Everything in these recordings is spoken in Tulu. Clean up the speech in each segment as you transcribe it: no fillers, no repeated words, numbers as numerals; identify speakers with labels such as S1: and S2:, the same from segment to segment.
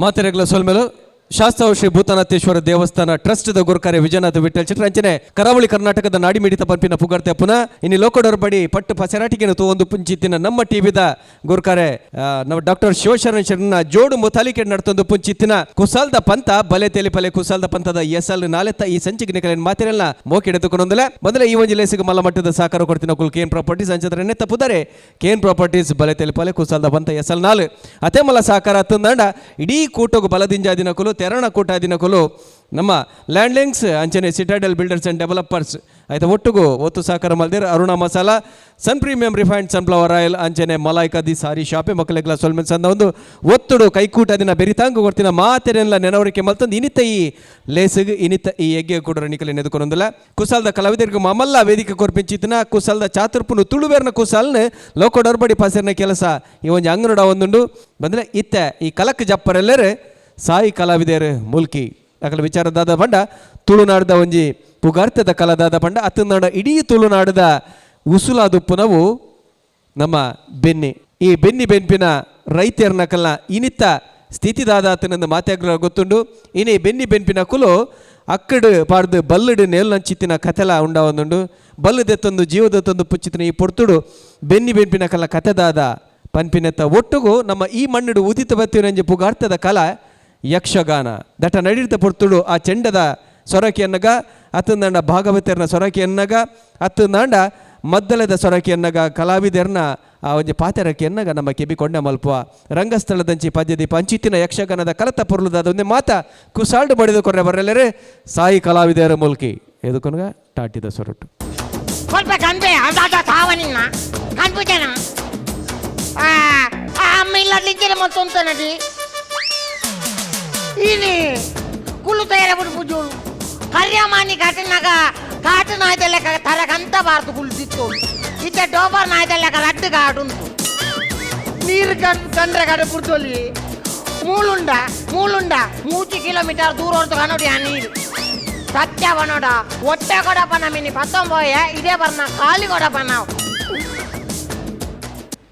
S1: ಮಾತೆರೆಗ್ಲ ಸೊಲ್ಮೆಲು ಶಾಸ್ತಾವು ಶ್ರೀ ಭೂತನಾಥೇಶ್ವರ ದೇವಸ್ಥಾನ ಟ್ರಸ್ಟ್ the ಗುರುಕಾರೆ ವಿಜಯನಾಥ ವಿಠಲ್ ಚಿತ್ರ ಅಂಚನೆ ಕರಾವಳಿ ಕರ್ನಾಟಕದ ನಾಡಿಮಿಡಿತ ಪಂಪಿನ ಪುಗರ್ತೆ ಪುನಃ ಇನ್ನು ಲೋಕಡೊರ್ಬಡಿ ಪಟ್ಟು ಪಸರಾಟಿಗೆನ ಒಂದು ಪುಂಚಿತ್ತಿನ ನಮ್ಮ ಟಿವಿದ ಗುರುಕಾರೆ ನಮ್ಮ ಡಾಕ್ಟರ್ ಶಿವಶರಣ ಶರಣ ಜೋಡು ಮುತಾಲಿಕೆ ನಡ್ತೊಂದು ಪುಂಚಿತ್ತಿನ ಕುಸಾಲ್ದ ಪಂತ ಬಲೆ ತೆಲಿ ಪಲೆ ಕುಸಾಲ್ದ ಪಂತದ ಎಸಲ್ ನಾಲೆತ್ತ ಈ ಸಂಚಿಗೆ ನಿಕಲೇನ್ ಮಾತಿರಲ್ಲ ಮೋಕಿಡೆದುಕೊಂಡೊಂದಲೆ ಮೊದಲ ಈ ಒಂಜಿ ಲೇಸಿಗೆ ಮಲ್ಲ ಮಟ್ಟದ ಸಹಕಾರ ಕೊಡ್ತಿನ ಕುಲ್ ಕೇನ್ ಪ್ರಾಪರ್ಟೀಸ್ ಅಂಚದ್ರೆ ನೆತ್ತ ಪುದರೆ ಕೇನ್ ಪ್ರಾಪರ್ಟೀಸ್ ಬಲೆ ತೆಲಿಪಲೆ ಕುಸಾಲ್ದ ಪಂತ ಎಸಲ್ ನಾಲ್ ಅತೆ ಮಲ್ಲ ಸಹಕಾರ ತಂದಂಡ ಇಡೀ ಕೂಟಗು ಬಲದಿಂಜಾದಿನಕುಲು ತೆರಣ ಕೂಟಾದಿನಕುಲು ನಮ್ಮ ಲ್ಯಾಂಡ್ಲಿಂಗ್ಸ್ ಅಂಚನೆ ಸಿಟಾಡೆಲ್ ಬಿಲ್ಡರ್ಸ್ ಆ್ಯಂಡ್ ಡೆವಲಪರ್ಸ್ ಆಯ್ತಾ ಒಟ್ಟುಗು ಒತ್ತು ಸಹಕಾರ ಮಲ್ದಿರ್ Aruna masala sun premium refined sunflower oil ಅಂಚನೆ ಮಲಾಯ್ಕ the ಸಾರಿ ಶಾಪೆ ಮಕ್ಕಳಿಗೆಲ್ಲ ಸೊಲ್ಮೆನ್ ಸಂದ ಒಂದು ಒತ್ತುಡು ಕೈಕೂಟ ದಿನ ಬೆರಿತಾಂಗು ಕೊಡ್ತಿನ ಮಾತೆರೆಲ್ಲ ನೆನವರಿಕೆ ಮಲ್ತಂದು ಇನಿತ ಈ ಲೇಸಿಗೆ ಇನಿತ ಈ ಯಜ್ಞ ಕೂಡ ನಿಕಲೆ ನೆದುಕೊಂಡೊಂದಿಲ್ಲ ಕುಸಾಲ್ದ ಕಲಾವಿದರಿಗೆ ಮಮಲ್ಲ ವೇದಿಕೆ ಕೊರ್ಪಿಂಚಿತ್ತಿನ ಕುಸಾಲ್ದ ಚಾತುರ್ಪುನು ತುಳುವೇರ್ನ ಕುಸಾಲ್ನ ಲೋಕಡೊರ್ಬಡಿ ಪಾಸರ್ನ ಕೆಲಸ ಈ ಒಂಜಿ ಅಂಗನಡ ಒಂದುಂಡು ಬಂದ್ರೆ ಇತ್ತ ಈ ಕಲಕ್ ಜಪ್ಪರೆಲ್ಲರು ಸಾಯಿ ಕಲಾವಿದರು ಮುಲ್ಕಿ ಅಕಲ ವಿಚಾರದಾದ ಪಂಡ ತುಳುನಾಡದ ಒಂಜಿ ಪುಗಾರ್ತದ ಕಲದಾದ ಪಂಡ ಅತ್ತನಾಡ ಇಡೀ ತುಳುನಾಡದ ಉಸುಲಾದುಪ್ಪುನವು ನಮ್ಮ ಬೆನ್ನಿ. ಈ ಬೆನ್ನಿ ಬೆನ್ಪಿನ ರೈತೆರ್ನ ಕಲ್ಲ ಇನಿತ ಸ್ಥಿತಿದಾದಾತನಂದು ಮಾತಾಗ್ರ ಗೊತ್ತುಂಡು. ಇನಿ ಬೆನ್ನಿ ಬೆನ್ಪಿನ ಕುಲು ಅಕ್ಕಡು ಪಾಡ್ದು ಬಲ್ಲುಡು ನೇಲ್ನಂಚಿತ್ತಿನ ಕಥೆಲ ಉಂಡ ಒಂದುಂಡು. ಬಲ್ಲು ದೆತ್ತೊಂದು ಜೀವದತ್ತೊಂದು ಪುಚ್ಚಿತ್ತಿನ ಈ ಪೊರ್ತುಡು ಬೆನ್ನಿ ಬೆನ್ಪಿನ ಕಲ್ಲ ಕಥೆದಾದ ಪನ್ಪಿನತ್ತ ಒಟ್ಟುಗು ನಮ್ಮ ಈ ಮಣ್ಣುಡು ಉದಿತ ಬತ್ತಿನಂಜಿ ಪುಗಾರ್ತದ ಕಲ ಯಕ್ಷಗಾನ ದಟ ನಡಿರ್ತ ಪೊರ್ತುಡು ಆ ಚೆಂಡದ ಸೊರಕೆಯನ್ನಗ ಅತ್ತಂದಾಂಡ ಭಾಗವತರ್ನ ಸೊರಕೆಯನ್ನಗ ಅತ್ತಂದಾಂಡ ಮದ್ದಲದ ಸೊರಕೆಯನ್ನಗ ಕಲಾವಿದರ್ನ ಆ ಒಂಜಿ ಪಾತೆರಕೆಯನ್ನಗ ನಮ್ಮ ಕೆಬಿ ಕೊಂಡೆ ಮಲ್ಪುವ ರಂಗಸ್ಥಳದಂಚಿ ಪದ್ಯದೀಪ ಅಂಚಿತ್ತಿನ ಯಕ್ಷಗಾನದ ಕಲತ ಪೊರ್ಲುದಾದ ಒಂದೇ ಮಾತ ಕುಸಾಲ್ಡು ಬಡಿದು ಕೊರ್ರೆ ಬರಲೆರೆ ಸಾಯಿ ಕಲಾವಿದರ ಮುಲ್ಕಿ ಎದುಕೊನಗ ಟಾಟಿದ ಸೊರಟು.
S2: ಸ್ವಲ್ಪ ಕನ್ಪೆ ಅಂದಾಜ ಸಾವ ನಿನ್ನ ಕನ್ಪುಜನ ಆ ಅಮ್ಮ ಇಲ್ಲ ನಿಂತಿನ ಮತ್ತೊಂತನದಿ ಇನಿ ಕುಲ್ಲು ತಯಾರ ಬಿಡು ಪೂಜೋಳು ಕರ್ಯಮಾನಿ ಕಾಟಿನಾಗ ಕಾಟು ನಾಯ್ದೆಲ್ಲ ತರಗಂತ ಬಾರ್ದು ಕುಲ್ದಿತ್ತು ಇದ್ದ ಡೋಬರ್ ನಾಯ್ದೆಲ್ಲ ರಡ್ಡು ಕಾಡುಂಟು ನೀರು ಕಣ್ ಕಂಡ್ರೆ ಕಡೆ ಪುಡ್ತೊಲಿ ಮೂಲುಂಡ ಮೂಲುಂಡ ಮೂಚಿ ಕಿಲೋಮೀಟರ್ ದೂರ ಹೊರತು ಕನೋಡಿ ಆ ನೀರು ಸತ್ಯ ಬನೋಡ ಒಟ್ಟೆ ಕೊಡಪ್ಪ ನಮಿನಿ ಪತ್ತೊಂಬೋಯ ಇದೇ ಬರ್ನ ಖಾಲಿ ಕೊಡಪ್ಪ ನಾವು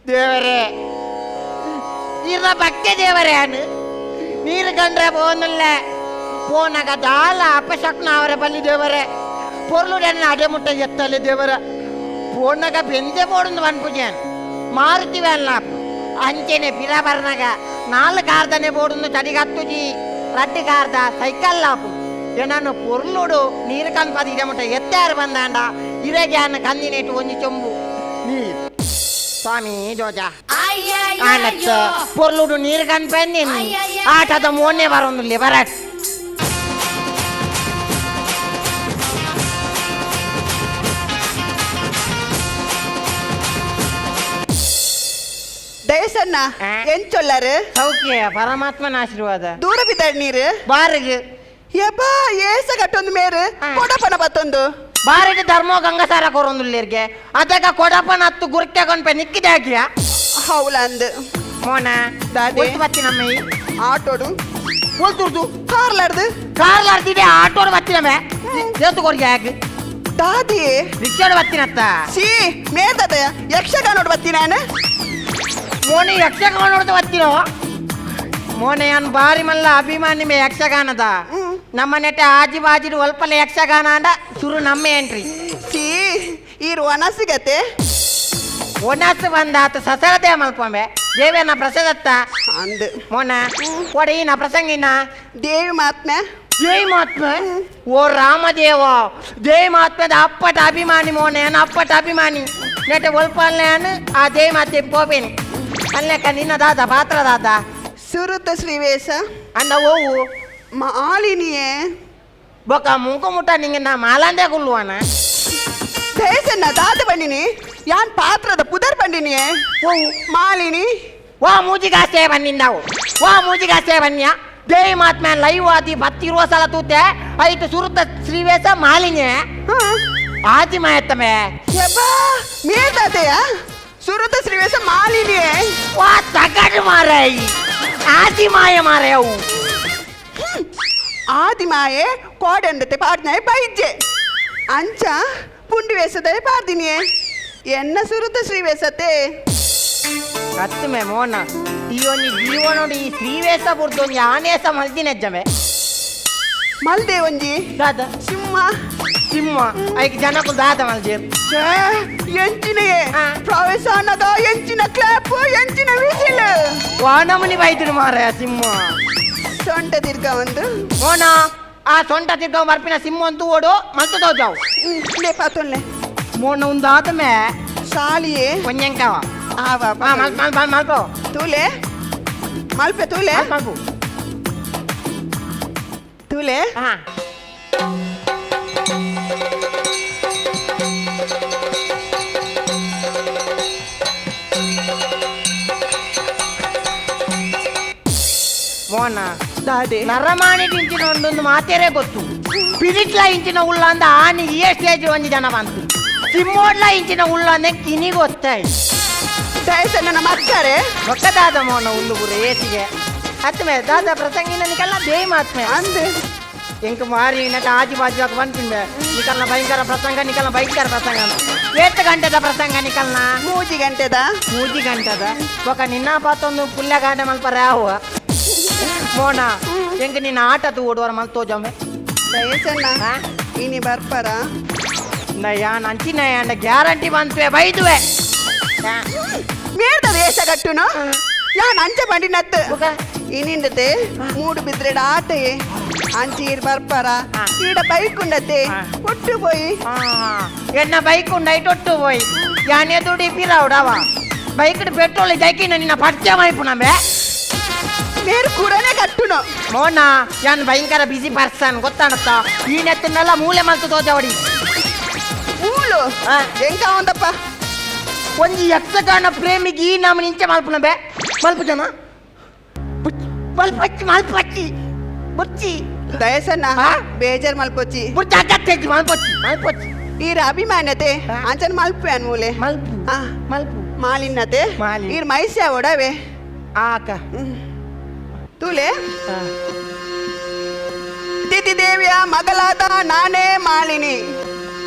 S2: ದೇವರೇ ಇರ ಭಕ್ತಿ ದೇವರೇ ಅನು ನೀರು ಕಂಡ್ರೆ ಪೋನಲ್ಲ ಪೋನಾಗ ದಾಲ ಅಪಶಕ್ನ ಅವರ ಬಲ್ಲಿ ದೇವರೇ ಪೊರ್ಲುಡನ್ನ ಅಡೆ ಮುಟ್ಟ ಎತ್ತಲೆ ದೇವರ ಪೋನಾಗ ಬೆಂದೆ ಪೋಡುಂದು ಪನ್ಪುಜಾನ್ ಮಾರುತಿ ಅಲ್ಲ ಅಂಚೆನೆ ಪಿರ ಬರ್ನಾಗ ನಾಲ್ಕು ಕಾರ್ದನೆ ಬೋಡುಂದು ಚಡಿಗತ್ತುಜಿ ರಡ್ಡು ಕಾರ್ದ ಸೈಕಲ್ ಲಾಪು ಏನನ್ನು ಪೊರ್ಲುಡು ನೀರು ಕನ್ಪದ ಇದೆ ಮುಟ್ಟ ಎತ್ತಾರು ಬಂದಾಂಡ ಇರೆಗ್ಯಾನ ಕಂದಿನೇಟು ಒಂಜಿ ಚೊಂಬು ನೀರು ಸ್ವಾಮಿ ಜೋಜ ಆನತ್ತ ಪೊರ್ಲುಡು ನೀರು ಕನ್ಪಂದಿ ಆಟದ ಮೋನೆ ಬರೋದಿಲ್ಲ ಬರ.
S3: ದಯಸಣ್ಣ.
S2: ಆ?
S3: ಎಂಚೊಲ್ಲಾರು?
S2: ಸೌಖ್ಯ, ಪರಮಾತ್ಮನ ಆಶೀರ್ವಾದ.
S3: ದೂರ ಬಿದ್ದಾಡ್ ನೀರು.
S2: ಬಾರಿಗೆ.
S3: ಯಬ್ಬಾ, ಏಸ ಕಟ್ಟೊಂದು ಮೇರು.
S2: ಆ.
S3: ಕೊಡಪನ ಬತ್ತೊಂದು.
S2: ಬಾರಿಗೆ ಧರ್ಮೋ ಗಂಗಸಾರ ಕೊರೊಂದುಲ್ಲೇರ್ಗೆ ಅದಕ್ಕ ಕೊಡಪನ ಹತ್ತು ಗುರ್ಕೆ ಕೊಂಡ್ಪೆ ನಿಕ್ಕಿದೆ ಹಾಕಿಯ.
S3: ಹೌಲಂದ್.
S2: ಮೋನ.
S3: ದಾದೆ?
S2: ಒಲ್ತು ಬತ್ತಿ ನಮ್ಮ ಈ
S3: ಆಟೋಡು.
S2: ಒಲ್ತುರ್ದು?
S3: ಕಾರ್ಲಾಡ್ದು.
S2: ಕಾರ್ಲಾಡ್ತಿದೆ ಆಟೋಡ್ ಬತ್ತಿನಮೆ ದೇತು ಕೊರ್ಗೆ ಯಾಕೆ?
S3: ದಾದಿ?
S2: ರಿಕ್ಷಾಡ್ ಬತ್ತಿನತ್ತ?
S3: ಸಿ ಮೇರ್ದದ ಯಕ್ಷಗಾನೋಡ್ ಬತ್ತಿ ನಾನು.
S2: ಮೋನೆ ಯಕ್ಷಗಾನ ನೋಡ್ದು ಬತ್ತಿನೋ ಮೋನೆ ಅನ್ ಬಾರಿ ಮಲ್ಲ ಅಭಿಮಾನಿ ಮೇ ಯಕ್ಷಗಾನದ. ನಮ್ಮ ನೆಟ್ಟ ಆಜಿ ಬಾಜಿಡು ಒಲ್ಪಲ ಯಕ್ಷಗಾನ ಅಂಡ ಶುರು ನಮ್ಮ ಎಂಟ್ರಿ.
S3: ಸಿ ಈರು ಅನಸಿಗತೆ.
S2: ಒಣಸು ಬಂದಾತ ಸಸರದೆ ಮಲ್ಪೊಂಬೆ ದೇವೇನ ಪ್ರಸಾದತ್ತ.
S3: ಅಂದ್.
S2: ಮೋನ ಕೊಡಿ ನಾ ಪ್ರಸಂಗಿನ.
S3: ದೇವಿ ಮಾತ್ಮೆ.
S2: ಜೈ ಮಹಾತ್ಮ ಓ ರಾಮದೇವ ಜೈ ಮಹಾತ್ಮದ ಅಪ್ಪಟ ಅಭಿಮಾನಿ ಮೋನೆ ಅನ್ನ ಅಪ್ಪಟ ಅಭಿಮಾನಿ ನೆಟ್ಟ ಒಲ್ಪಲ್ಲೆ ಆ ಜೈ ಮಾತೆ ಪೋಪೇನಿ ಅಲ್ಲೆಕ್ಕ ನಿನ್ನ ದಾದ ಪಾತ್ರ ದಾದ.
S3: ಸುರುತ ಶ್ರೀವೇಶ.
S2: ಅಣ್ಣ ಓವು?
S3: ಮಾಲಿನಿಯೇ.
S2: ಬೊಕ ಮುಂಕು ಮುಟ್ಟ ನಿಂಗೆ ನಾ ಮಾಲಾಂದೆ ಕುಲ್ಲುವನ.
S3: ದಯಸಣ್ಣ ದಾದ ಬಂಡಿನಿ ಯಾನ್ ಪಾತ್ರದ ಪುದರ್ ಬಂಡಿನಿಯೇ.
S2: ಓವು?
S3: ಮಾಲಿನಿ.
S2: ವಾ ಮೂಜಿಗಾಸೆ ಬನ್ನಿಂದಾವು ವಾ ಮೂಜಿಗಾಸೆ ಬನ್ನಿಯ ಜೈ ಮಹಾತ್ಮ ಲೈವ್ ಆದಿ ಬತ್ತಿರುವ ಸಲ ತೂತೆ ಐತು ಸುರುತ ಶ್ರೀವೇಶ ಮಾಲಿನ್ಯ.
S3: ಹಾ.
S2: ಆದಿ ಮಾಯತ್ತಮೆ.
S3: ಯಬ್ಬಾ ಮೇರ್ದಾತೆಯ ಸುರುತ ಶ್ರೀವೇಶ ಮಾಲಿನಿಯೇ.
S2: ವಾ ತಗಡು ಮಾರಾಯಿ ಆದಿ ಮಾಯ ಮಾರಾಯವು.
S3: ಆದಿಮಾಯೆ ಕೋಡೆಂದತೆ ಪಾಡ್ನಾಯ ಬೈಜೆ ಅಂಚ ಪುಂಡಿ ವೇಸದ ಪಾಡ್ದಿನಿಯೇ ಎನ್ನ ಸುರುತ ಶ್ರೀ ವೇಸತೆ.
S2: ಕತ್ತುಮೆ ಮೋನ, ಈ ಒಂಜಿ ಜೀವನೋಡು ಈ ಶ್ರೀವೇಸ ಬುಡ್ದು ಒಂಜಿ ಆನೇಸ ಮಲ್ದಿನೆಜ್ಜಮೆ.
S3: ಮಲ್ದೆ ಒಂಜಿ.
S2: ದಾದ?
S3: ಸಿಂಹ.
S2: ಸಿಂಹ ಐಕ್ ಜನಕ್ಕೂ ದಾದ ಮಲ್ಜೇರ್?
S3: ಛೇ, ಎಂಚಿನೆಯೇ?
S2: ಆ.
S3: ಪ್ರವೇಶ ಅನ್ನದ ಎಂಚಿನ ಕ್ಲಾಪ್, ಎಂಚಿನ ವಿಸಿಲ್!
S2: ವಾನಮುನಿ ಬೈದಿಡು ಮಾರಾಯ ಸಿಂಹ.
S3: ಸೊಂಟ ತಿರ್ಗ ಒಂದು.
S2: ಮೋನ, ಆ ಸೊಂಟ ತಿರ್ಗ ಬರ್ಪಿನ ಸಿಂಹ ಅಂತೂ ಓಡು ಮಲ್ತು ತೋಜಾವು.
S3: ಲೇ ಪಾತೊನ್ಲೆ.
S2: ಮೋನ, ಒಂದು ಆತಮೆ.
S3: ಶಾಲಿಯೇ.
S2: ಒಂಜೆಂಕವ.
S3: ಆವ.
S2: ಮಾ ಮಲ್ ಮಲ್ ಮಲ್ ಮಲ್ಪೋ.
S3: ತೂಲೆ ಮಲ್ಪೆ ತೂಲೆ.
S2: ಮಲ್ ಮಲ್ಪು.
S3: ತೂಲೆ.
S2: ಹಾ. ಮೋನ.
S3: ದಾದೆ?
S2: ನರಮಾಣಿ ಇಂಚಿನ ಒಂದೊಂದು ಮಾತೇರೆ ಗೊತ್ತು, ಪಿರಿಟ್ಲ ಇಂಚಿನ ಉಳ್ಳ ಅಂದ ಆನಿ ಈ ಸ್ಟೇಜ್ ಒಂಜಿ ಜನ ಬಂತು, ಸಿಮ್ಮೋಡ್ಲ ಇಂಚಿನ ಉಳ್ಳ ಅಂದೆ ಕಿನಿ ಗೊತ್ತಾಯ್.
S3: ದಯಸಣ್ಣ ಮಕ್ಕರೆ.
S2: ಒಕ್ಕದಾದ ಮೋನ, ಉಂದು ಪೂರ ಏಸಿಗೆ ಅತ್ಮೆ ದಾದ ಪ್ರಸಂಗಿನ ನಿಕಲ್ಲ ಬೇಯ್ ಮಾತ್ಮೆ.
S3: ಅಂದು.
S2: ಎಂಕ್ ಮಾರಿ ನಟ ಆಜು ಬಾಜು ಬಂತಿಂದೆ ನಿಕಲ್ನ ಭಯಂಕರ ಪ್ರಸಂಗ, ನಿಕಲ್ನ ಭಯಂಕರ ಪ್ರಸಂಗ. ಏತ್ ಗಂಟೆದ ಪ್ರಸಂಗ ನಿಕಲ್ನ?
S3: 3 ಗಂಟೆದ.
S2: 3 ಗಂಟೆದ ಬೊಕ ನಿನ್ನ ಪಾತೊಂದು ಪುಲ್ಯ ಗಾಂಡೆ ಮಲ್ಪರೆ ಆವ. ಮೋನ, ಎಂಕ್ ನಿನ್ನ ಆಟ ತೂಡುವರ ಮಲ್ ತೋಜೊಮ್ಮೆ.
S3: ದಯಸಣ್ಣ.
S2: ಹಾ?
S3: ಇನಿ ಬರ್ಪರ?
S2: ಯಾನ್ ಅಂಚಿನ ಅಂಡ ಗ್ಯಾರಂಟಿ ಬಂತುವೆ ಬೈದುವೆ.
S3: ಮೇರ್ದ ವೇಷ ಕಟ್ಟುನು ಯಾನ್ ಅಂಚ ಬಂಡಿನತ್ತು.
S2: ಬೊಕ?
S3: ಇನಿಂಡತೆ ಮೂಡು ಬಿದ್ರೆಡ ಆಟಯೇ, ಅಂಚೀರ್ ಬರ್ಪರ?
S2: ಆ.
S3: ಈಡ ಬೈಕ್ ಉಂಡತೆ.
S2: ಆ.
S3: ಒಟ್ಟು ಪೋಯಿ.
S2: ಎನ್ನ ಬೈಕ್ ಉಂಡು, ಐಟ್ ಒಟ್ಟು ಪೋಯಿ. ಯಾನ್ ಎದುಡಿ ಪಿರಾವುಡವ ಬೈಕ್ ಪೆಟ್ರೋಲ್ ಜೈಕಿನ ನಿನ್ನ ಪರಿಚಯ ಮೈಪು ನಮೆ.
S3: ಮೇರು ಕೂಡನೆ ಕಟ್ಟುನು.
S2: ಮೋನ, ಯಾನ್ ಭಯಂಕರ ಬಿಸಿ ಪರ್ಸನ್ ಗೊತ್ತಾಣತ್ತ? ಈ ನೆತ್ತನ್ನೆಲ್ಲ ಮೂಲೆ ಮಲ್ತು ತೋಜವಡಿ.
S3: ಮೂಲು.
S2: ಆ.
S3: ಎಂಕ ಒಂದಪ್ಪ.
S2: ಒಂಜಿ ಯಕ್ಷಗಾನ ಪ್ರೇಮಿಗೆ ಈ ನಾಮ ಇಂಚ ಮಲ್ಪುನ ಬೇ ಮಲ್ಪು ಜನ ಮಲ್ಪಚ್ಚಿ ಮಲ್ಪಚ್ಚಿ ಬುಚ್ಚಿ.
S3: ದಯಸಣ್ಣ.
S2: ಆ?
S3: ಬೇಜಾರ್ ಮಲ್ಪೊಚ್ಚಿ.
S2: ಬುಚ್ಚ ಅಗತ್ಯ ಮಲ್ಪೊಚ್ಚಿ ಮಲ್ಪೊಚ್ಚಿ.
S3: ಈರ ಅಭಿಮಾನತೆ.
S2: ಆ.
S3: ಅಂಚನ್ ಮಲ್ಪೆ ಅನ್ ಮೂಲೆ.
S2: ಮಲ್ಪು.
S3: ಆ.
S2: ಮಲ್ಪು.
S3: ಮಾಲಿನ್ನತೆ.
S2: ಮಾಲಿನ್.
S3: ಈರ್ ಮೈಸ್ಯ ಒಡವೆ.
S2: ಆಕ.
S3: ತೂಲೆ, ತಿಥಿ ದೇವಿಯ ಮಗಳಾದ ನಾನೇ ಮಾಲಿನಿ.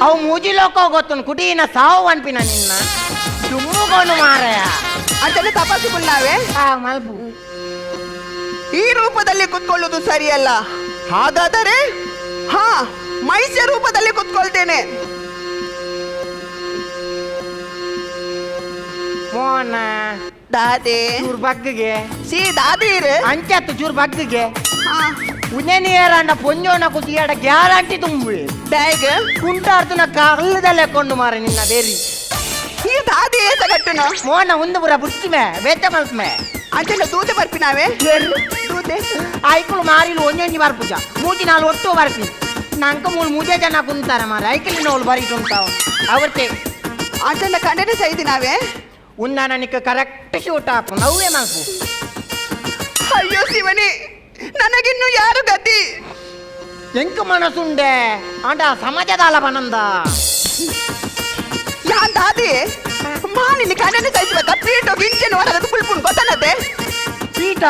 S2: ಅವು ಮೂಜಿ ಲೋಕ ಗೊತ್ತುನ್ ಕುಟೀನ ಸಾವು ಅನ್ಪಿನ ನಿನ್ನ ದುಮ್ಮುಗೋನು ಮಾರಾಯ.
S3: ಅಂಚನೆ ತಪಸ್ಸು ನಾವೇ.
S2: ಆ ಮಲ್ಪು.
S3: ಈ ರೂಪದಲ್ಲಿ ಕುತ್ಕೊಳ್ಳುವುದು ಸರಿಯಲ್ಲ. ಹಾಗಾದರೆ ಹಾ ಮೈಸ್ಯ ರೂಪದಲ್ಲಿ ಕುತ್ಕೊಳ್ತೇನೆ.
S2: ಮೋನ.
S3: ದಾದೆ?
S2: ಚೂರ್ ಬಗ್ಗಿಗೆ.
S3: ಸಿ ದಾದೀರ್.
S2: ಅಂಚತ್ತು ಚೂರ್ ಬಗ್ಗಿಗೆ.
S3: ಹಾ.
S2: ಉನೇನಿಯರಂಡ ಪೊಂಜೋನ ಕುತಿಯಾಡ ಗ್ಯಾರಂಟಿ ತುಂಬುವೆ.
S3: ಬ್ಯಾಗ್.
S2: ಕುಂಟಾರ್ತುನ ಕಲ್ಲದಲ್ಲೇ ಕೊಂಡು ಮಾರ ನಿನ್ನ ಬೇರಿ.
S3: ಈ ದಾದಿ ಏಸ ಕಟ್ಟುನು?
S2: ಮೋನ, ಒಂದು ಪುರ ಬುಚ್ಚಿಮೆ ಬೇತೆ ಮಲ್ಪಮೆ.
S3: ಅಂಚನೆ ದೂತೆ ಬರ್ಪಿನಾವೆ, ದೂತೆ.
S2: ಐಕುಲು ಮಾರಿಲು ಒಂಜೊಂಜಿ ಬರ್ಪುಜ, ಮೂಜಿ ನಾಲ್ ಒಟ್ಟು ಬರ್ಪಿ. ನಂಕ ಮೂಲು ಮೂಜೆ ಜನ ಕುಂತಾರ ಮಾರ, ಐಕಲಿನ ಅವಳು ಬರೀಟುಂಟಾವ ಅವರ್ತೆ.
S3: ಅಂಚನೆ ಕಂಡನೆ ಸೈದಿನಾವೆ.
S2: ಉನ್ನ ನನಗೆ ಕರೆಕ್ಟ್ ಶೂಟ್ ಹಾಕು, ನವ್ವೇ ಮಲ್ಪು.
S3: ಅಯ್ಯೋ ಶಿವನೇ, ನನಗಿನ್ನು ಯಾರು ಗತಿ?
S2: ಎಂಕ ಮನಸ್ಸುಂಡೆ ಆಂಡ ಸಮಾಜದಾಲ ಬನಂದ.
S3: ಯಾನ್ ದಾದಿ ಮಾಲಿನಿ ಕಂಡನೆ ಸೈತ್ಬೇಕ ಪೀಟೋ ಗಿಂಚೆನ ಹೊರಗದು ಪುಲ್ಪುನ್ ಗೊತ್ತನತೆ.
S2: ಪೀಠ?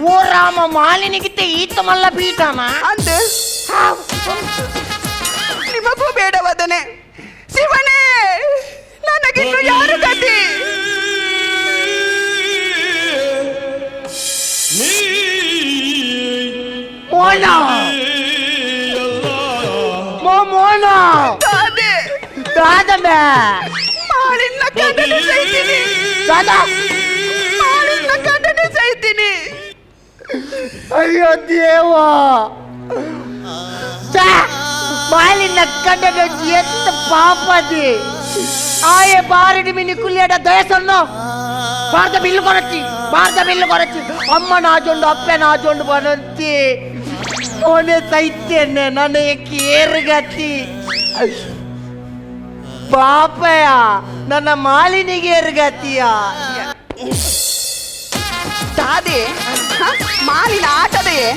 S2: ಓ ರಾಮ, ಮಾಲಿನಿಗಿತ್ತೆ ಈತ ಮಲ್ಲ ಪೀಠನ?
S3: ಅಂದು. ನಿಮಗೂ ಬೇಡವಾದನೆ. ಶಿವನೇ, ನನಗಿನ್ನು ಯಾರು ಗತಿ?
S2: ಮೋನ, ಮೋ ಮೋನ.
S3: ದಾದೆ?
S2: ದಾದಮೆ.
S3: ಮಾಲಿನ ಕಂಡನೆ ಸೈತೀನಿ.
S2: ದಾದಾ?
S3: ಮಾಲಿನ ಕಂಡನೆ ಸೈತೀನಿ.
S2: ಅಯ್ಯೋ ದೇವ, ಮಾಲಿನ ಕಂಡನ ಎತ್ತ ಪಾಪದಿ ಆಯೆ ಬಾರಿಡಿ ಮಿನಿ ಕುಲಿಯಡ ದಯಸನ್ನು ಭಾರತ ಬಿಲ್ಲು ಕೊರಚಿ, ಭಾರತ ಬಿಲ್ಲು ಕೊರಚಿ. ಅಮ್ಮ ನಾಜೊಂಡು, ಅಪ್ಪೆ ನಾಜೊಂಡು ಬನಂತಿ ಓನೆ ಸೈತೇನೆ ನನಗೆ ಏರುಗತಿ ಪಾಪಯ, ನನ್ನ ಮಾಲಿನಿಗೆ ಏರುಗತಿಯ.
S3: ದಾದೆ ಹ? ಮಾಲಿನ ಆಟದೆಯೇ.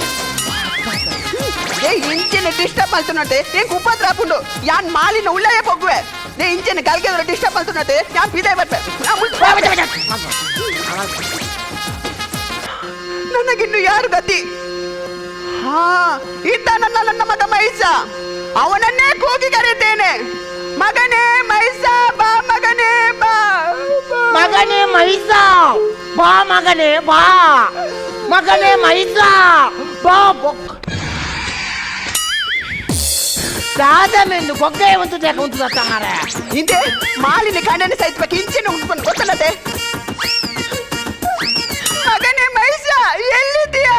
S3: ಏ ಇಂಚಿನ ಡಿಸ್ಟರ್ಬ್ ಮಲ್ತುನಟೆ, ಏನ್ ಉಪದ್ರ ಆಪುಂಡು. ಯಾನ್ ಮಾಲಿನ ಉಳ್ಳಯ ಪೊಗ್ಗುವೆ. ನೇ ಇಂಚಿನ ಗಲ್ಗೆದ್ರ ಡಿಸ್ಟರ್ಬ್ ಮಲ್ತುನಟೆ, ಯಾನ್ ಪಿದೆ ಬರ್ಪೆ. ನಾ ನನಗಿನ್ನು ಯಾರು ಗತಿ? ಹಾ, ಇದ್ದಾನಲ್ಲ ನನ್ನ ಮಗ ಮೈಸ, ಅವನನ್ನೇ ಕೂಗಿ ಕರೆಯುತ್ತೇನೆ. ಮಗನೇ ಮೈಸ, ಬಾ ಮಗನೇ ಬಾ, ಬಾ.
S2: ಮಗನೇ ಮೈಸ ಬಾ, ಮಗನೇ ಬಾ, ಮಗನೇ ಮೈಸ ಬಾ. ದಾದ ಮೆಂದು ಬೊಗ್ಗೆ ಉಂಟು ಉಂಟು ದತ್ತ ಮಾರ.
S3: ಹಿಂದೆ ಮಾಲಿನ ಗಂಡನ ಸಹಿತ ಇಂಚಿನ ಉಂಟು ಗೊತ್ತಲ್ಲದೆ. ಮಗನೇ ಮೈಸ, ಎಲ್ಲಿದ್ದೀಯಾ?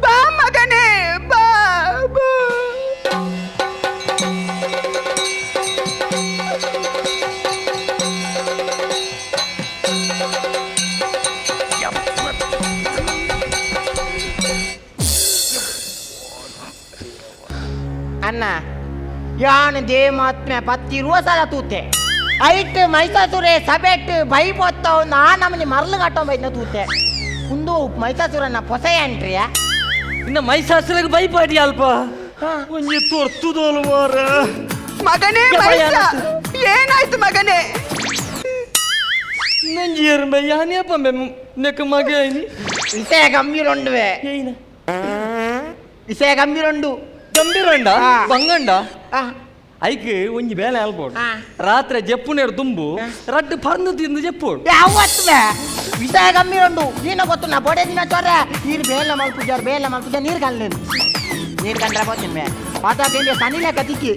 S3: ಬಾ ಮಗನೇ ಬಾ ಬಾ.
S2: ಅಣ್ಣ, ಯಾನ್ ದೇಮಾತ್ಮೆ ಪತ್ತಿರುವ ಸಲ ತೂತೆ ಐಟ್ ಮೈಸಾಸುರೆ ಸಬೆಟ್ ಬೈ ಪೊತ್ತ ಆ ನಮನಿ ಮರ್ಲು ಕಟ್ಟೋ ಬೈದ್ನ ತೂತೆ. ಉಂದು ಮೈಸಾಸುರನ ಪೊಸೆಯಂಟ್ರಿಯ.
S4: ಇನ್ನ ಮೈಸಾಸುರಗೆ ಬೈಪಾಡಿ ಅಲ್ಪ ಒಂಜಿ ತೊರ್ತುದೋಲು ಮಾರ.
S3: ಮಗನೇ ಮೈಸ, ಏನಾಯ್ತು ಮಗನೇ?
S4: ನಂಜಿ ಏರುಂಬೆ ಯಾನೇ ಪಂಬೆ ನೆಕ್ ಮಗ ಐನಿ.
S2: ವಿಷಯ ಗಂಭೀರ ಉಂಡುವೆ.
S4: ಏನ?
S2: ವಿಷಯ ಗಂಭೀರ ಉಂಡು.
S4: ಗಂಭೀರ ಉಂಡ? ಬಂಗಂಡ? ಐಕ್ ಒಂಜಿ ಬೇಲೆ ಅಲ್ಪೋಡು. ರಾತ್ರಿ ಜಪ್ಪುನೇರು ತುಂಬು ರಡ್ಡು ಪರ್ದು ತಿಂದು ಜಪ್ಪೋಡು.
S2: ಯಾವತ್ತು ವಿಷಯ ಗಂಭೀರ ಉಂಡು, ನೀನು ಗೊತ್ತು ನಾ ಬೊಡೆ ದಿನ ಚೊರ್ರೆ ನೀರು ಬೇಲ ಮಲ್ಪುಜಾರು ಬೇಲ ಮಲ್ಪುಜ ನೀರು ಕಲ್ಲೇನು ನೀರು ಕಂಡ್ರೆ పోతుంది ಬೇ ಪಾತಾಕೇಂದ್ರೆ ಸನಿಲೆ ಕತಿಕಿ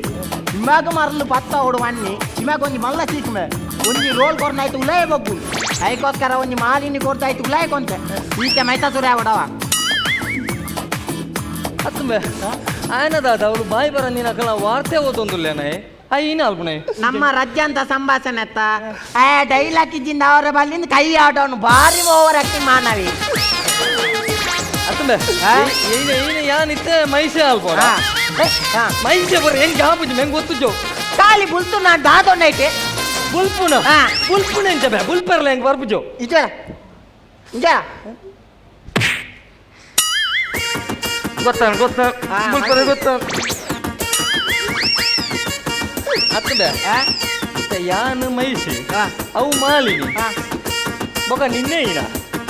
S2: ಇವಾಗ ಮರಲು ಪತ್ತ ಓಡು ವನ್ನಿ ಇವಾಗ ಒಂಜಿ ಮಲ್ಲ ಚೀಕ್ಮೆ ಒಂಜಿ ರೋಲ್ ಕೊರ್ನಾಯ್ತು ಉಲಾಯ ಬೊಗ್ಗು ಐಕೋಸ್ಕರ ಒಂಜಿ ಮಾಲಿನಿ ಕೊರ್ತಾಯ್ತು ಉಲಾಯ ಕೊಂತೆ ಈತೆ ಮೈತಾಸುರೆ ಅವಡವ.
S4: ಅತ್ತಂಬೆ ಆಯನದಾದ ಅವಳು ಬಾಯಿ ಬರ ನೀನು ಅಕಲ ವಾರ್ತೆ ಓದೊಂದುಲ್ಲೇನೆ ಐನ ಅಲ್ಪನೆ.
S2: ನಮ್ಮ ರಜ್ಜಂತ ಸಂಭಾಷಣೆ ಅತ್ತ ಆ ಡೈಲಾಗ್ ಇದ್ದಿಂದ ಅವರ ಬಲ್ಲಿಂದ ಕೈ ಆಡೋನು ಭಾರಿ ಓವರ್ ಆಕ್ಟಿಂಗ್ ಮಾನವಿ.
S4: ಅತ್ತಂಬೆ ಏನ ಏನ ಯಾನಿತ್ತೆ ಮೈಸೆ ಅಲ್ಪೋಡ. ಮೈಸೆ ಬರ ಹೆಂಗ್ ಜಾಪುಜಿ ಮೆಂಗ್ ಗೊತ್ತು ಜೋ.
S2: ಖಾಲಿ ಬುಲ್ತು ನಾನು ದಾದೊಂಡೈತೆ.
S4: ಬುಲ್ಪುನ ಬುಲ್ಪುನ ಎಂಚ ಬೇ ಬುಲ್ಪರ್ಲ ಹೆಂಗ್ ಬರ್ಪುಜೋ.
S2: ಇಜ ಇಜ.
S4: ಗೊತ್ತಾನ ಗೊತ್ತ ಬುಲ್ಪರ ಗೊತ್ತ ಅತ್ತಂಬೆ ಯಾನ್ ಮೈಸಿ ಅವು ಮಾಲಿನಿ ಬೊಕ ನಿನ್ನೆ ಇನ.